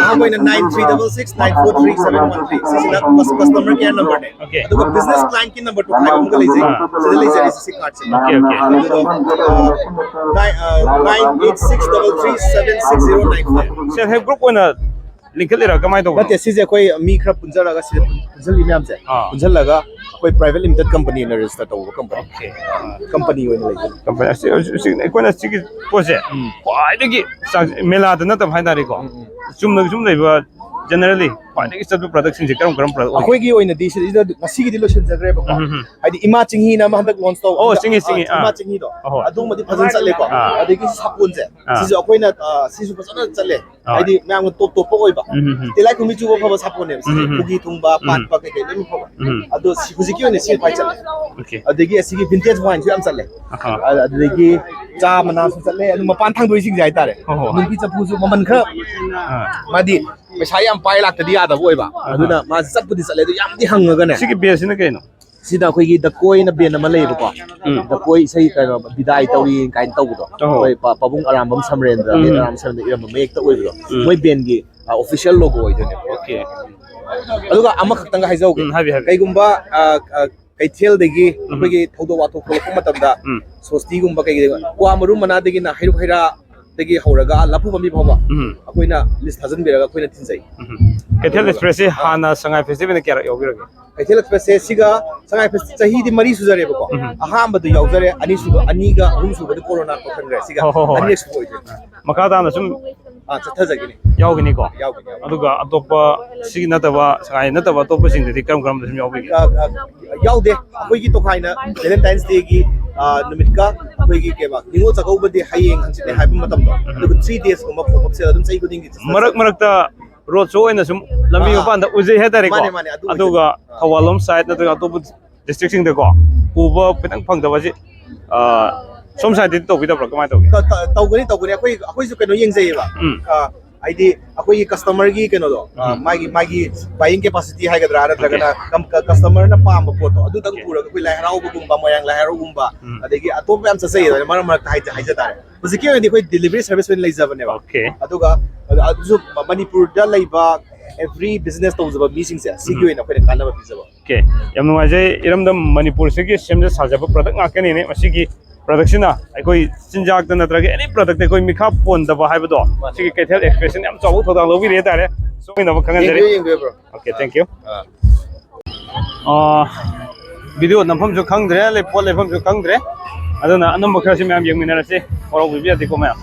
ꯑꯍꯥꯟꯕ ꯑꯣꯏꯅ nine three double six nine four three seven one three, ꯁꯤꯁꯤꯅ ꯀꯁ-, ꯀꯁꯇꯃꯔ ꯀꯦꯌꯔ ꯅꯝꯕꯔꯅꯦ꯫ ꯑꯣꯀꯦ꯫ ꯑꯗꯨꯒ ꯕꯤꯖꯤꯅꯦꯁ ꯀ꯭ꯂꯥꯏꯟꯠꯀꯤ ꯅꯝꯕꯔ ꯇꯨ ꯍꯥꯏꯕ ꯑꯃꯒ ꯂꯩꯖꯩ꯫ ꯑꯥ꯫ ꯁꯤꯗ ꯂꯩꯖꯔꯤꯁꯦ ꯁꯤ ꯀꯥꯔꯠꯁꯤꯗ꯫ Okay, okay. ꯑꯗꯨꯒ, ꯑ, nine, ꯑ, nine eight six double three seven six zero nine five꯫ Self help group ꯑꯣꯏꯅ ꯂꯤꯡꯈꯠꯂꯤꯔꯥ, ꯀꯃꯥꯏꯅ ꯇꯧꯕꯅꯣ? ꯅꯠꯇꯦ, ꯁꯤꯁꯦ ꯑꯩꯈꯣꯏ ꯃꯤ ꯈꯔ ꯄꯨꯟꯖꯔꯒ ꯁꯤꯗ ꯄꯨꯟꯁꯤꯜꯂꯤ ꯃꯌꯥꯝꯁꯦ꯫ ꯑꯥ꯫ ꯄꯨꯟꯁꯤꯜꯂꯒ ꯑꯩꯈꯣꯏ ꯄ꯭ꯔꯥꯏꯚꯦꯠ ꯂꯤꯃꯤꯇꯦꯠ ꯀꯝꯄꯅꯤ ꯑꯣꯏꯅ ꯔꯦꯖꯤꯁꯇꯔ ꯇꯧꯕ ꯀꯝꯄꯅꯤ꯫ ꯑꯣꯀꯦ꯫ ꯀꯝꯄꯅꯤ ꯑꯣꯏꯅ ꯂꯩ꯫ ꯀꯝꯄꯅꯤ ꯑꯁꯤ ꯍꯧꯖꯤꯛ, ꯍꯧꯖꯤꯛ ꯑꯩꯈꯣꯏꯅ ꯁꯤꯒꯤ ꯄꯣꯠꯁꯦ ꯎꯝ꯫ ꯈ꯭ꯋꯥꯏꯗꯒꯤ ꯆꯥꯡ-, ꯃꯦꯂꯥꯗ ꯅꯠꯇꯕ ꯍꯥꯏꯇꯥꯔꯦꯀꯣ, ꯎꯝ, ꯎꯝ꯫ ꯆꯨꯝꯅꯒꯤ ꯁꯨꯝ ꯂꯩꯕ, ꯖꯦꯅꯔꯦꯜꯂꯤ ꯈ꯭ꯋꯥꯏꯗꯒꯤ ꯆꯠꯄ ꯄ꯭ꯔꯗꯛꯁꯤꯡꯁꯦ ꯀꯔꯝ ꯀꯔꯝꯕ ꯄ꯭ꯔꯗꯛ ꯑꯣꯏꯒꯦ? ꯑꯩꯈꯣꯏꯒꯤ ꯑꯣꯏꯅꯗꯤ ꯁꯤꯗꯩꯁꯤꯗ ꯉꯁꯤꯒꯤꯗꯤ ꯂꯣꯏꯁꯤꯟꯖꯈ꯭ꯔꯦꯕꯀꯣ꯫ ꯎꯝ, ꯎꯝ, ꯎꯝ꯫ ꯍꯥꯏꯗꯤ ꯏꯃꯥ ꯆꯤꯡꯍꯤꯅ ꯑꯃ ꯍꯟꯗꯛ ꯂꯣꯟꯁ ꯇꯧꯕ꯫ ꯑꯣ, ꯆꯤꯡꯍꯤ, ꯑꯥ, ꯆꯤꯡꯍꯤ, ꯏꯃꯥ ꯑꯥ꯫ ꯆꯤꯡꯍꯤꯗꯣ꯫ ꯑꯍꯣꯏ꯫ ꯑꯗꯨꯃꯗꯤ ꯐꯖꯅ ꯆꯠꯂꯦꯀꯣ꯫ ꯑꯥ꯫ ꯑꯗꯒꯤ ꯁꯥꯄꯣꯟꯁꯦ, ꯑꯥ꯫ ꯁꯤꯁꯨ ꯑꯩꯈꯣꯏꯅ, ꯑꯥ, ꯁꯤꯁꯨ ꯐꯖꯅ ꯆꯠꯂꯦ꯫ ꯑꯥ꯫ ꯍꯥꯏꯗꯤ ꯃꯌꯥꯝꯅ ꯇꯣꯞ ꯇꯣꯞꯄ ꯑꯣꯏꯕ꯫ ꯎꯝ, ꯎꯝ, ꯎꯝ꯫ ꯇꯤꯜꯂꯥꯏꯈꯨꯝꯕꯤ ꯆꯨꯕ ꯐꯕ ꯁꯥꯄꯣꯟꯅꯦꯕ ꯁꯤꯁꯦ꯫ ꯎꯝ, ꯎꯝ꯫ ꯈꯨꯒꯤ ꯊꯨꯡꯕ, ꯎꯝ꯫ ꯄꯥꯟꯕ ꯀꯩꯀꯩ ꯂꯣꯏꯅ ꯐꯕ꯫ ꯎꯝ꯫ ꯑꯗꯣ ꯁꯤ, ꯍꯧꯖꯤꯛꯀꯤ ꯑꯣꯏꯅ ꯁꯤ ꯈ꯭ꯋꯥꯏ ꯆꯠꯂꯦ꯫ ꯑꯣꯀꯦ꯫ ꯑꯗꯒꯤ ꯑꯁꯤꯒꯤ ꯚꯤꯟꯇꯦꯖ ꯋꯥꯏꯟꯁꯨ ꯌꯥꯝ ꯆꯠꯂꯦ꯫ ꯑꯍꯥ꯫ ꯑ-, ꯑꯗꯨꯗꯒꯤ ꯆꯥ ꯃꯅꯥꯁꯨ ꯆꯠꯂꯦ꯫ ꯑꯗꯨ ꯃꯄꯥꯟ ꯊꯥꯡꯗꯣꯛꯏꯁꯤꯡꯁꯦ ꯍꯥꯏꯇꯥꯔꯦ꯫ ꯍꯣꯏ, ꯍꯣꯏ꯫ ꯅꯨꯡꯕꯤ ꯆꯐꯨꯁꯨ ꯃꯃꯜ ꯈꯔ, ꯑꯥ꯫ ꯃꯥꯗꯤ ꯄꯩꯁꯥ ꯌꯥꯝ ꯄꯥꯏ ꯂꯥꯛꯇꯗꯤ ꯌꯥꯗꯕ ꯑꯣꯏꯕ꯫ ꯑꯍꯥ꯫ ꯑꯗꯨꯅ ꯃꯥꯁꯦ ꯆꯠꯄꯨꯗꯤ ꯆꯠꯂꯦ, ꯑꯗꯨ ꯌꯥꯝꯗꯤ ꯍꯪꯉꯒꯅꯦ꯫ ꯁꯤꯒꯤ ꯕꯦꯁꯁꯤꯅ ꯀꯩꯅꯣ? ꯁꯤꯗ ꯑꯩꯈꯣꯏꯒꯤ ꯗꯀꯣꯏꯅ ꯕꯦꯟ ꯑꯃ ꯂꯩꯌꯦꯕꯀꯣ꯫ ꯎꯝ꯫ ꯗꯀꯣꯏ ꯏꯁꯩ ꯀꯩꯅꯣ, ꯕꯤꯗꯥꯏ ꯇꯧꯔꯤ ꯀꯥꯏꯅ ꯇꯧꯕꯗꯣ꯫ ꯑꯣ꯫ ꯑꯩꯈꯣꯏ ꯄꯥ-, ꯄꯥꯕꯨꯡ ꯑꯔꯥꯝꯕꯝ ꯁꯝꯔꯦꯟꯗ꯭ꯔ, ꯎꯝ꯫ ꯂꯦꯟ ꯑꯔꯥꯝꯕꯝ ꯁꯝꯔꯦꯟꯗ꯭ꯔ ꯏꯔꯝꯕ ꯃꯌꯦꯛꯇ ꯑꯣꯏꯕꯗꯣ꯫ ꯎꯝ꯫ ꯃꯣꯏ ꯕꯦꯟꯒꯤ, ꯑ, ꯑꯣꯐꯤꯁꯤꯌꯦꯜ ꯂꯣꯒꯣ ꯑꯣꯏꯗꯣꯏꯅꯦꯕ꯫ ꯑꯣꯀꯦ꯫ ꯑꯗꯨꯒ ꯑꯃꯈꯛꯇꯪꯒ ꯍꯥꯏꯖꯍꯧꯒꯦ꯫ ꯎꯝ, ꯍꯥꯏꯕꯤꯌꯨ, ꯍꯥꯏꯕꯤꯌꯨ꯫ ꯀꯩꯒꯨꯝꯕ, ꯑ, ꯑ, ꯀꯩꯊꯦꯜꯗꯒꯤ ꯎꯝ꯫ ꯑꯩꯈꯣꯏꯒꯤ ꯊꯧꯗꯣꯛ ꯋꯥꯊꯣꯛ ꯊꯣꯛꯂꯛꯄ ꯃꯇꯝꯗ ꯎꯝ꯫ ꯁꯣꯁꯇꯤꯒꯨꯝꯕ ꯀꯩꯀꯩ, ꯀ꯭ꯋꯥ ꯃꯔꯨ ꯃꯅꯥꯗꯒꯤꯅ ꯍꯩꯔꯨꯛ ꯍꯩꯔꯥꯗꯒꯤ ꯍꯧꯔꯒ ꯂꯐꯨ ꯄꯥꯝꯕꯤ ꯐꯥꯎꯕ ꯎꯝ꯫ ꯑꯩꯈꯣꯏꯅ ꯂꯤꯁ ꯊꯥꯖꯤꯟꯕꯤꯔꯒ ꯑꯩꯈꯣꯏꯅ ꯊꯤꯟꯖꯩ꯫ ꯎꯝ꯫ ꯀꯩꯊꯦꯜ ꯑꯦꯛꯁꯄ꯭ꯔꯦꯁꯁꯤ ꯍꯥꯟꯅ ꯁꯉꯥꯏ ꯐꯦꯁꯇꯤꯚꯦꯜꯗ ꯀꯌꯥꯔꯛ ꯌꯥꯎꯕꯤꯔꯒꯦ? ꯀꯩꯊꯦꯜ ꯑꯦꯛꯁꯄ꯭ꯔꯦꯁꯁꯦ ꯁꯤꯒ ꯁꯉꯥꯏ ꯐꯦꯁ ꯆꯍꯤꯗꯤ ꯃꯔꯤ ꯁꯨꯖꯔꯦꯕꯀꯣ꯫ ꯎꯝ꯫ ꯑꯍꯥꯟꯕꯗ ꯌꯥꯎꯖꯔꯦ, ꯑꯅꯤꯁꯨꯕ, ꯑꯅꯤꯒ ꯑꯍꯨꯝꯁꯨꯕꯗ ꯀꯣꯔꯣꯅꯥ ꯇꯧꯁꯟꯈ꯭ꯔꯦ꯫ ꯁꯤꯒ ꯍꯣꯏ, ꯍꯣꯏ, ꯍꯣꯏ꯫ ꯑꯅꯤꯔꯛ ꯁꯨꯕ ꯑꯣꯏꯗꯣꯏꯅꯦ꯫ ꯃꯈꯥ ꯇꯥꯅ ꯁꯨꯝ ꯑꯥ, ꯆꯠꯊꯖꯈꯤꯅꯤ꯫ ꯌꯥꯎꯒꯅꯤꯀꯣ? ꯌꯥꯎꯒꯅꯤ, ꯌꯥꯎꯒꯅꯤ꯫ ꯑꯗꯨꯒ ꯑꯇꯣꯞꯄ ꯁꯤꯒꯤ ꯅꯠꯇꯕ ꯁꯉꯥꯏ ꯅꯠꯇꯕ ꯑꯇꯣꯞꯄꯁꯤꯡꯗꯗꯤ ꯀꯔꯝ ꯀꯔꯝꯕ ꯁꯨꯝ ꯌꯥꯎꯕꯤꯒꯦ? ꯑ, ꯑ, ꯌꯥꯎꯗꯦ꯫ ꯑꯩꯈꯣꯏꯒꯤ ꯇꯣꯈꯥꯏꯅ ꯚꯦꯂꯦꯟꯇꯥꯏꯟꯁ ꯗꯦꯒꯤ, ꯑ, ꯅꯨꯃꯤꯠꯀ ꯑꯩꯈꯣꯏꯒꯤ ꯀꯩꯕ ꯅꯤꯉꯣꯜ ꯆꯥꯛꯀꯧꯕꯗꯤ ꯍꯌꯦꯡ ꯍꯪꯆꯤꯠꯅꯦ ꯍꯥꯏꯕ ꯃꯇꯝꯗꯣ, ꯎꯝ꯫ ꯑꯗꯨꯒ ꯊ꯭ꯔꯤ ꯗꯦꯖꯀꯨꯝꯕ ꯄꯣꯞ ꯑꯞ ꯁꯦꯜ ꯑꯗꯨꯝ ꯆꯍꯤ ꯈꯨꯗꯤꯡꯒꯤ ꯆꯠꯆꯩ꯫ ꯃꯔꯛ ꯃꯔꯛꯇ ꯔꯣꯗ ꯁꯣ ꯑꯣꯏꯅ ꯁꯨꯝ ꯂꯝꯕꯤ ꯑꯥ, ꯑꯥ꯫ ꯃꯄꯥꯟꯗ ꯎꯖꯩ ꯍꯥꯏꯇꯥꯔꯦꯀꯣ꯫ ꯃꯥꯅꯦ, ꯃꯥꯅꯦ, ꯑꯗꯨ ꯑꯗꯨꯒ ꯑꯣꯏꯖꯩ꯫ ꯑꯥ꯫ ꯊꯧꯕꯥꯜ ꯂꯣꯝ ꯁꯥꯏꯠ ꯅꯠꯇ꯭ꯔꯒ ꯑꯇꯣꯞꯄ ꯗꯤꯁꯇ꯭ꯔꯤꯛꯁꯤꯡꯗꯀꯣ ꯎꯕ ꯈꯤꯇꯪ ꯐꯪꯗꯕꯁꯤ, ꯑ, ꯁꯣꯝ ꯁꯥꯏꯠꯇꯗꯤ ꯇꯧꯕꯤꯗꯕ꯭ꯔꯥ, ꯀꯃꯥꯏꯅ ꯇꯧꯒꯦ? ꯇ-, ꯇ-, ꯇꯧꯒꯅꯤ, ꯇꯧꯒꯅꯤ꯫ ꯑꯩꯈꯣꯏ, ꯑꯩꯈꯣꯏꯁꯨ ꯀꯩꯅꯣ ꯌꯦꯡꯖꯩꯌꯦꯕ꯫ ꯎꯝ꯫ ꯑ, ꯍꯥꯏꯗꯤ ꯑꯩꯈꯣꯏꯒꯤ ꯀꯁꯇꯃꯔꯒꯤ ꯀꯩꯅꯣꯗꯣ, ꯑ, ꯎꯝ꯫ ꯃꯥꯒꯤ, ꯃꯥꯒꯤ buying capacity ꯍꯥꯏꯒꯗ꯭ꯔꯥ, ꯅꯠꯇ꯭ꯔꯒꯅ ꯀꯝ-, ꯀ-, ꯀꯁꯇꯃꯔꯅ ꯄꯥꯝꯕ ꯄꯣꯠꯇꯣ ꯑꯗꯨꯗꯪ ꯎꯔꯒ ꯑꯩꯈꯣꯏ ꯂꯥꯏ ꯍꯔꯥꯎꯕꯒꯨꯝꯕ, ꯃꯣꯏꯔꯥꯡ ꯂꯥꯏ ꯍꯔꯥꯎꯕꯒꯨꯝꯕ, ꯎꯝ꯫ ꯑꯗꯒꯤ ꯑꯇꯣꯞꯄ ꯌꯥꯝ ꯆꯠꯆꯩꯌꯦ, ꯃꯔꯛ ꯃꯔꯛꯇ ꯍꯥꯏꯖ-, ꯍꯥꯏꯖ ꯇꯥꯔꯦ꯫ ꯍꯧꯖꯤꯛꯀꯤ ꯑꯣꯏꯅꯗꯤ ꯑꯩꯈꯣꯏ delivery service ꯑꯣꯏꯅ ꯂꯩꯖꯕꯅꯦꯕ꯫ ꯑꯗꯨꯒ ꯑꯗꯨꯁꯨ ꯃꯅꯤꯄꯨꯔꯗ ꯂꯩꯕ every business ꯇꯧꯖꯕ ꯃꯤꯁꯤꯡꯁꯦ ꯁꯤꯒꯤ ꯎꯝ꯫ ꯑꯣꯏꯅ ꯑꯩꯈꯣꯏꯅ ꯀꯥꯟꯅꯕ ꯄꯤꯖꯕ꯫ Okay, ꯌꯥꯝ ꯅꯨꯡꯉꯥꯏꯖꯩ꯫ ꯏꯔꯝꯗꯝ ꯃꯅꯤꯄꯨꯔꯁꯤꯒꯤ ꯁꯦꯝꯖ ꯁꯥꯖꯕ product ꯉꯥꯛꯇꯅꯤꯅꯦ꯫ ꯃꯁꯤꯒꯤ productꯁꯤꯅ ꯑꯩꯈꯣꯏ ꯆꯤꯟꯖꯥꯛꯇ ꯅꯠꯇ꯭ꯔꯒ any product ꯑꯩꯈꯣꯏ ꯃꯤꯈꯥ ꯄꯣꯟꯗꯕ ꯍꯥꯏꯕꯗꯣ꯫ ꯃꯥꯅꯦ꯫ ꯁꯤꯒꯤ ꯀꯩꯊꯦꯜ expression ꯌꯥꯝ ꯆꯥꯎꯕ ꯊꯧꯗꯥꯡ ꯂꯧꯕꯤꯔꯦ ꯍꯥꯏꯇꯥꯔꯦ꯫ ꯁꯣꯝꯒꯤꯗꯃꯛ ꯈꯪꯍꯟꯖꯔꯤ꯫ ꯌꯦꯡꯕꯤꯌꯨ, ꯌꯦꯡꯕꯤꯌꯨ, bro꯫ Okay, thank you꯫ Ah. Ah, video ꯅꯝꯐꯝꯁꯨ ꯈꯪꯗ꯭ꯔꯦ, ꯂꯩ-, ꯄꯣꯠ ꯂꯩꯐꯝꯁꯨ ꯈꯪꯗ꯭ꯔꯦ꯫ ꯑꯗꯨꯅ ꯑꯅꯝꯕ ꯈꯔꯁꯤ ꯃꯌꯥꯝ ꯌꯦꯡꯃꯤꯟꯅꯔꯁꯤ꯫ ꯍꯔꯥꯎꯕꯤꯕ ꯌꯥꯗꯦꯀꯣ ꯃꯌꯥꯝ꯫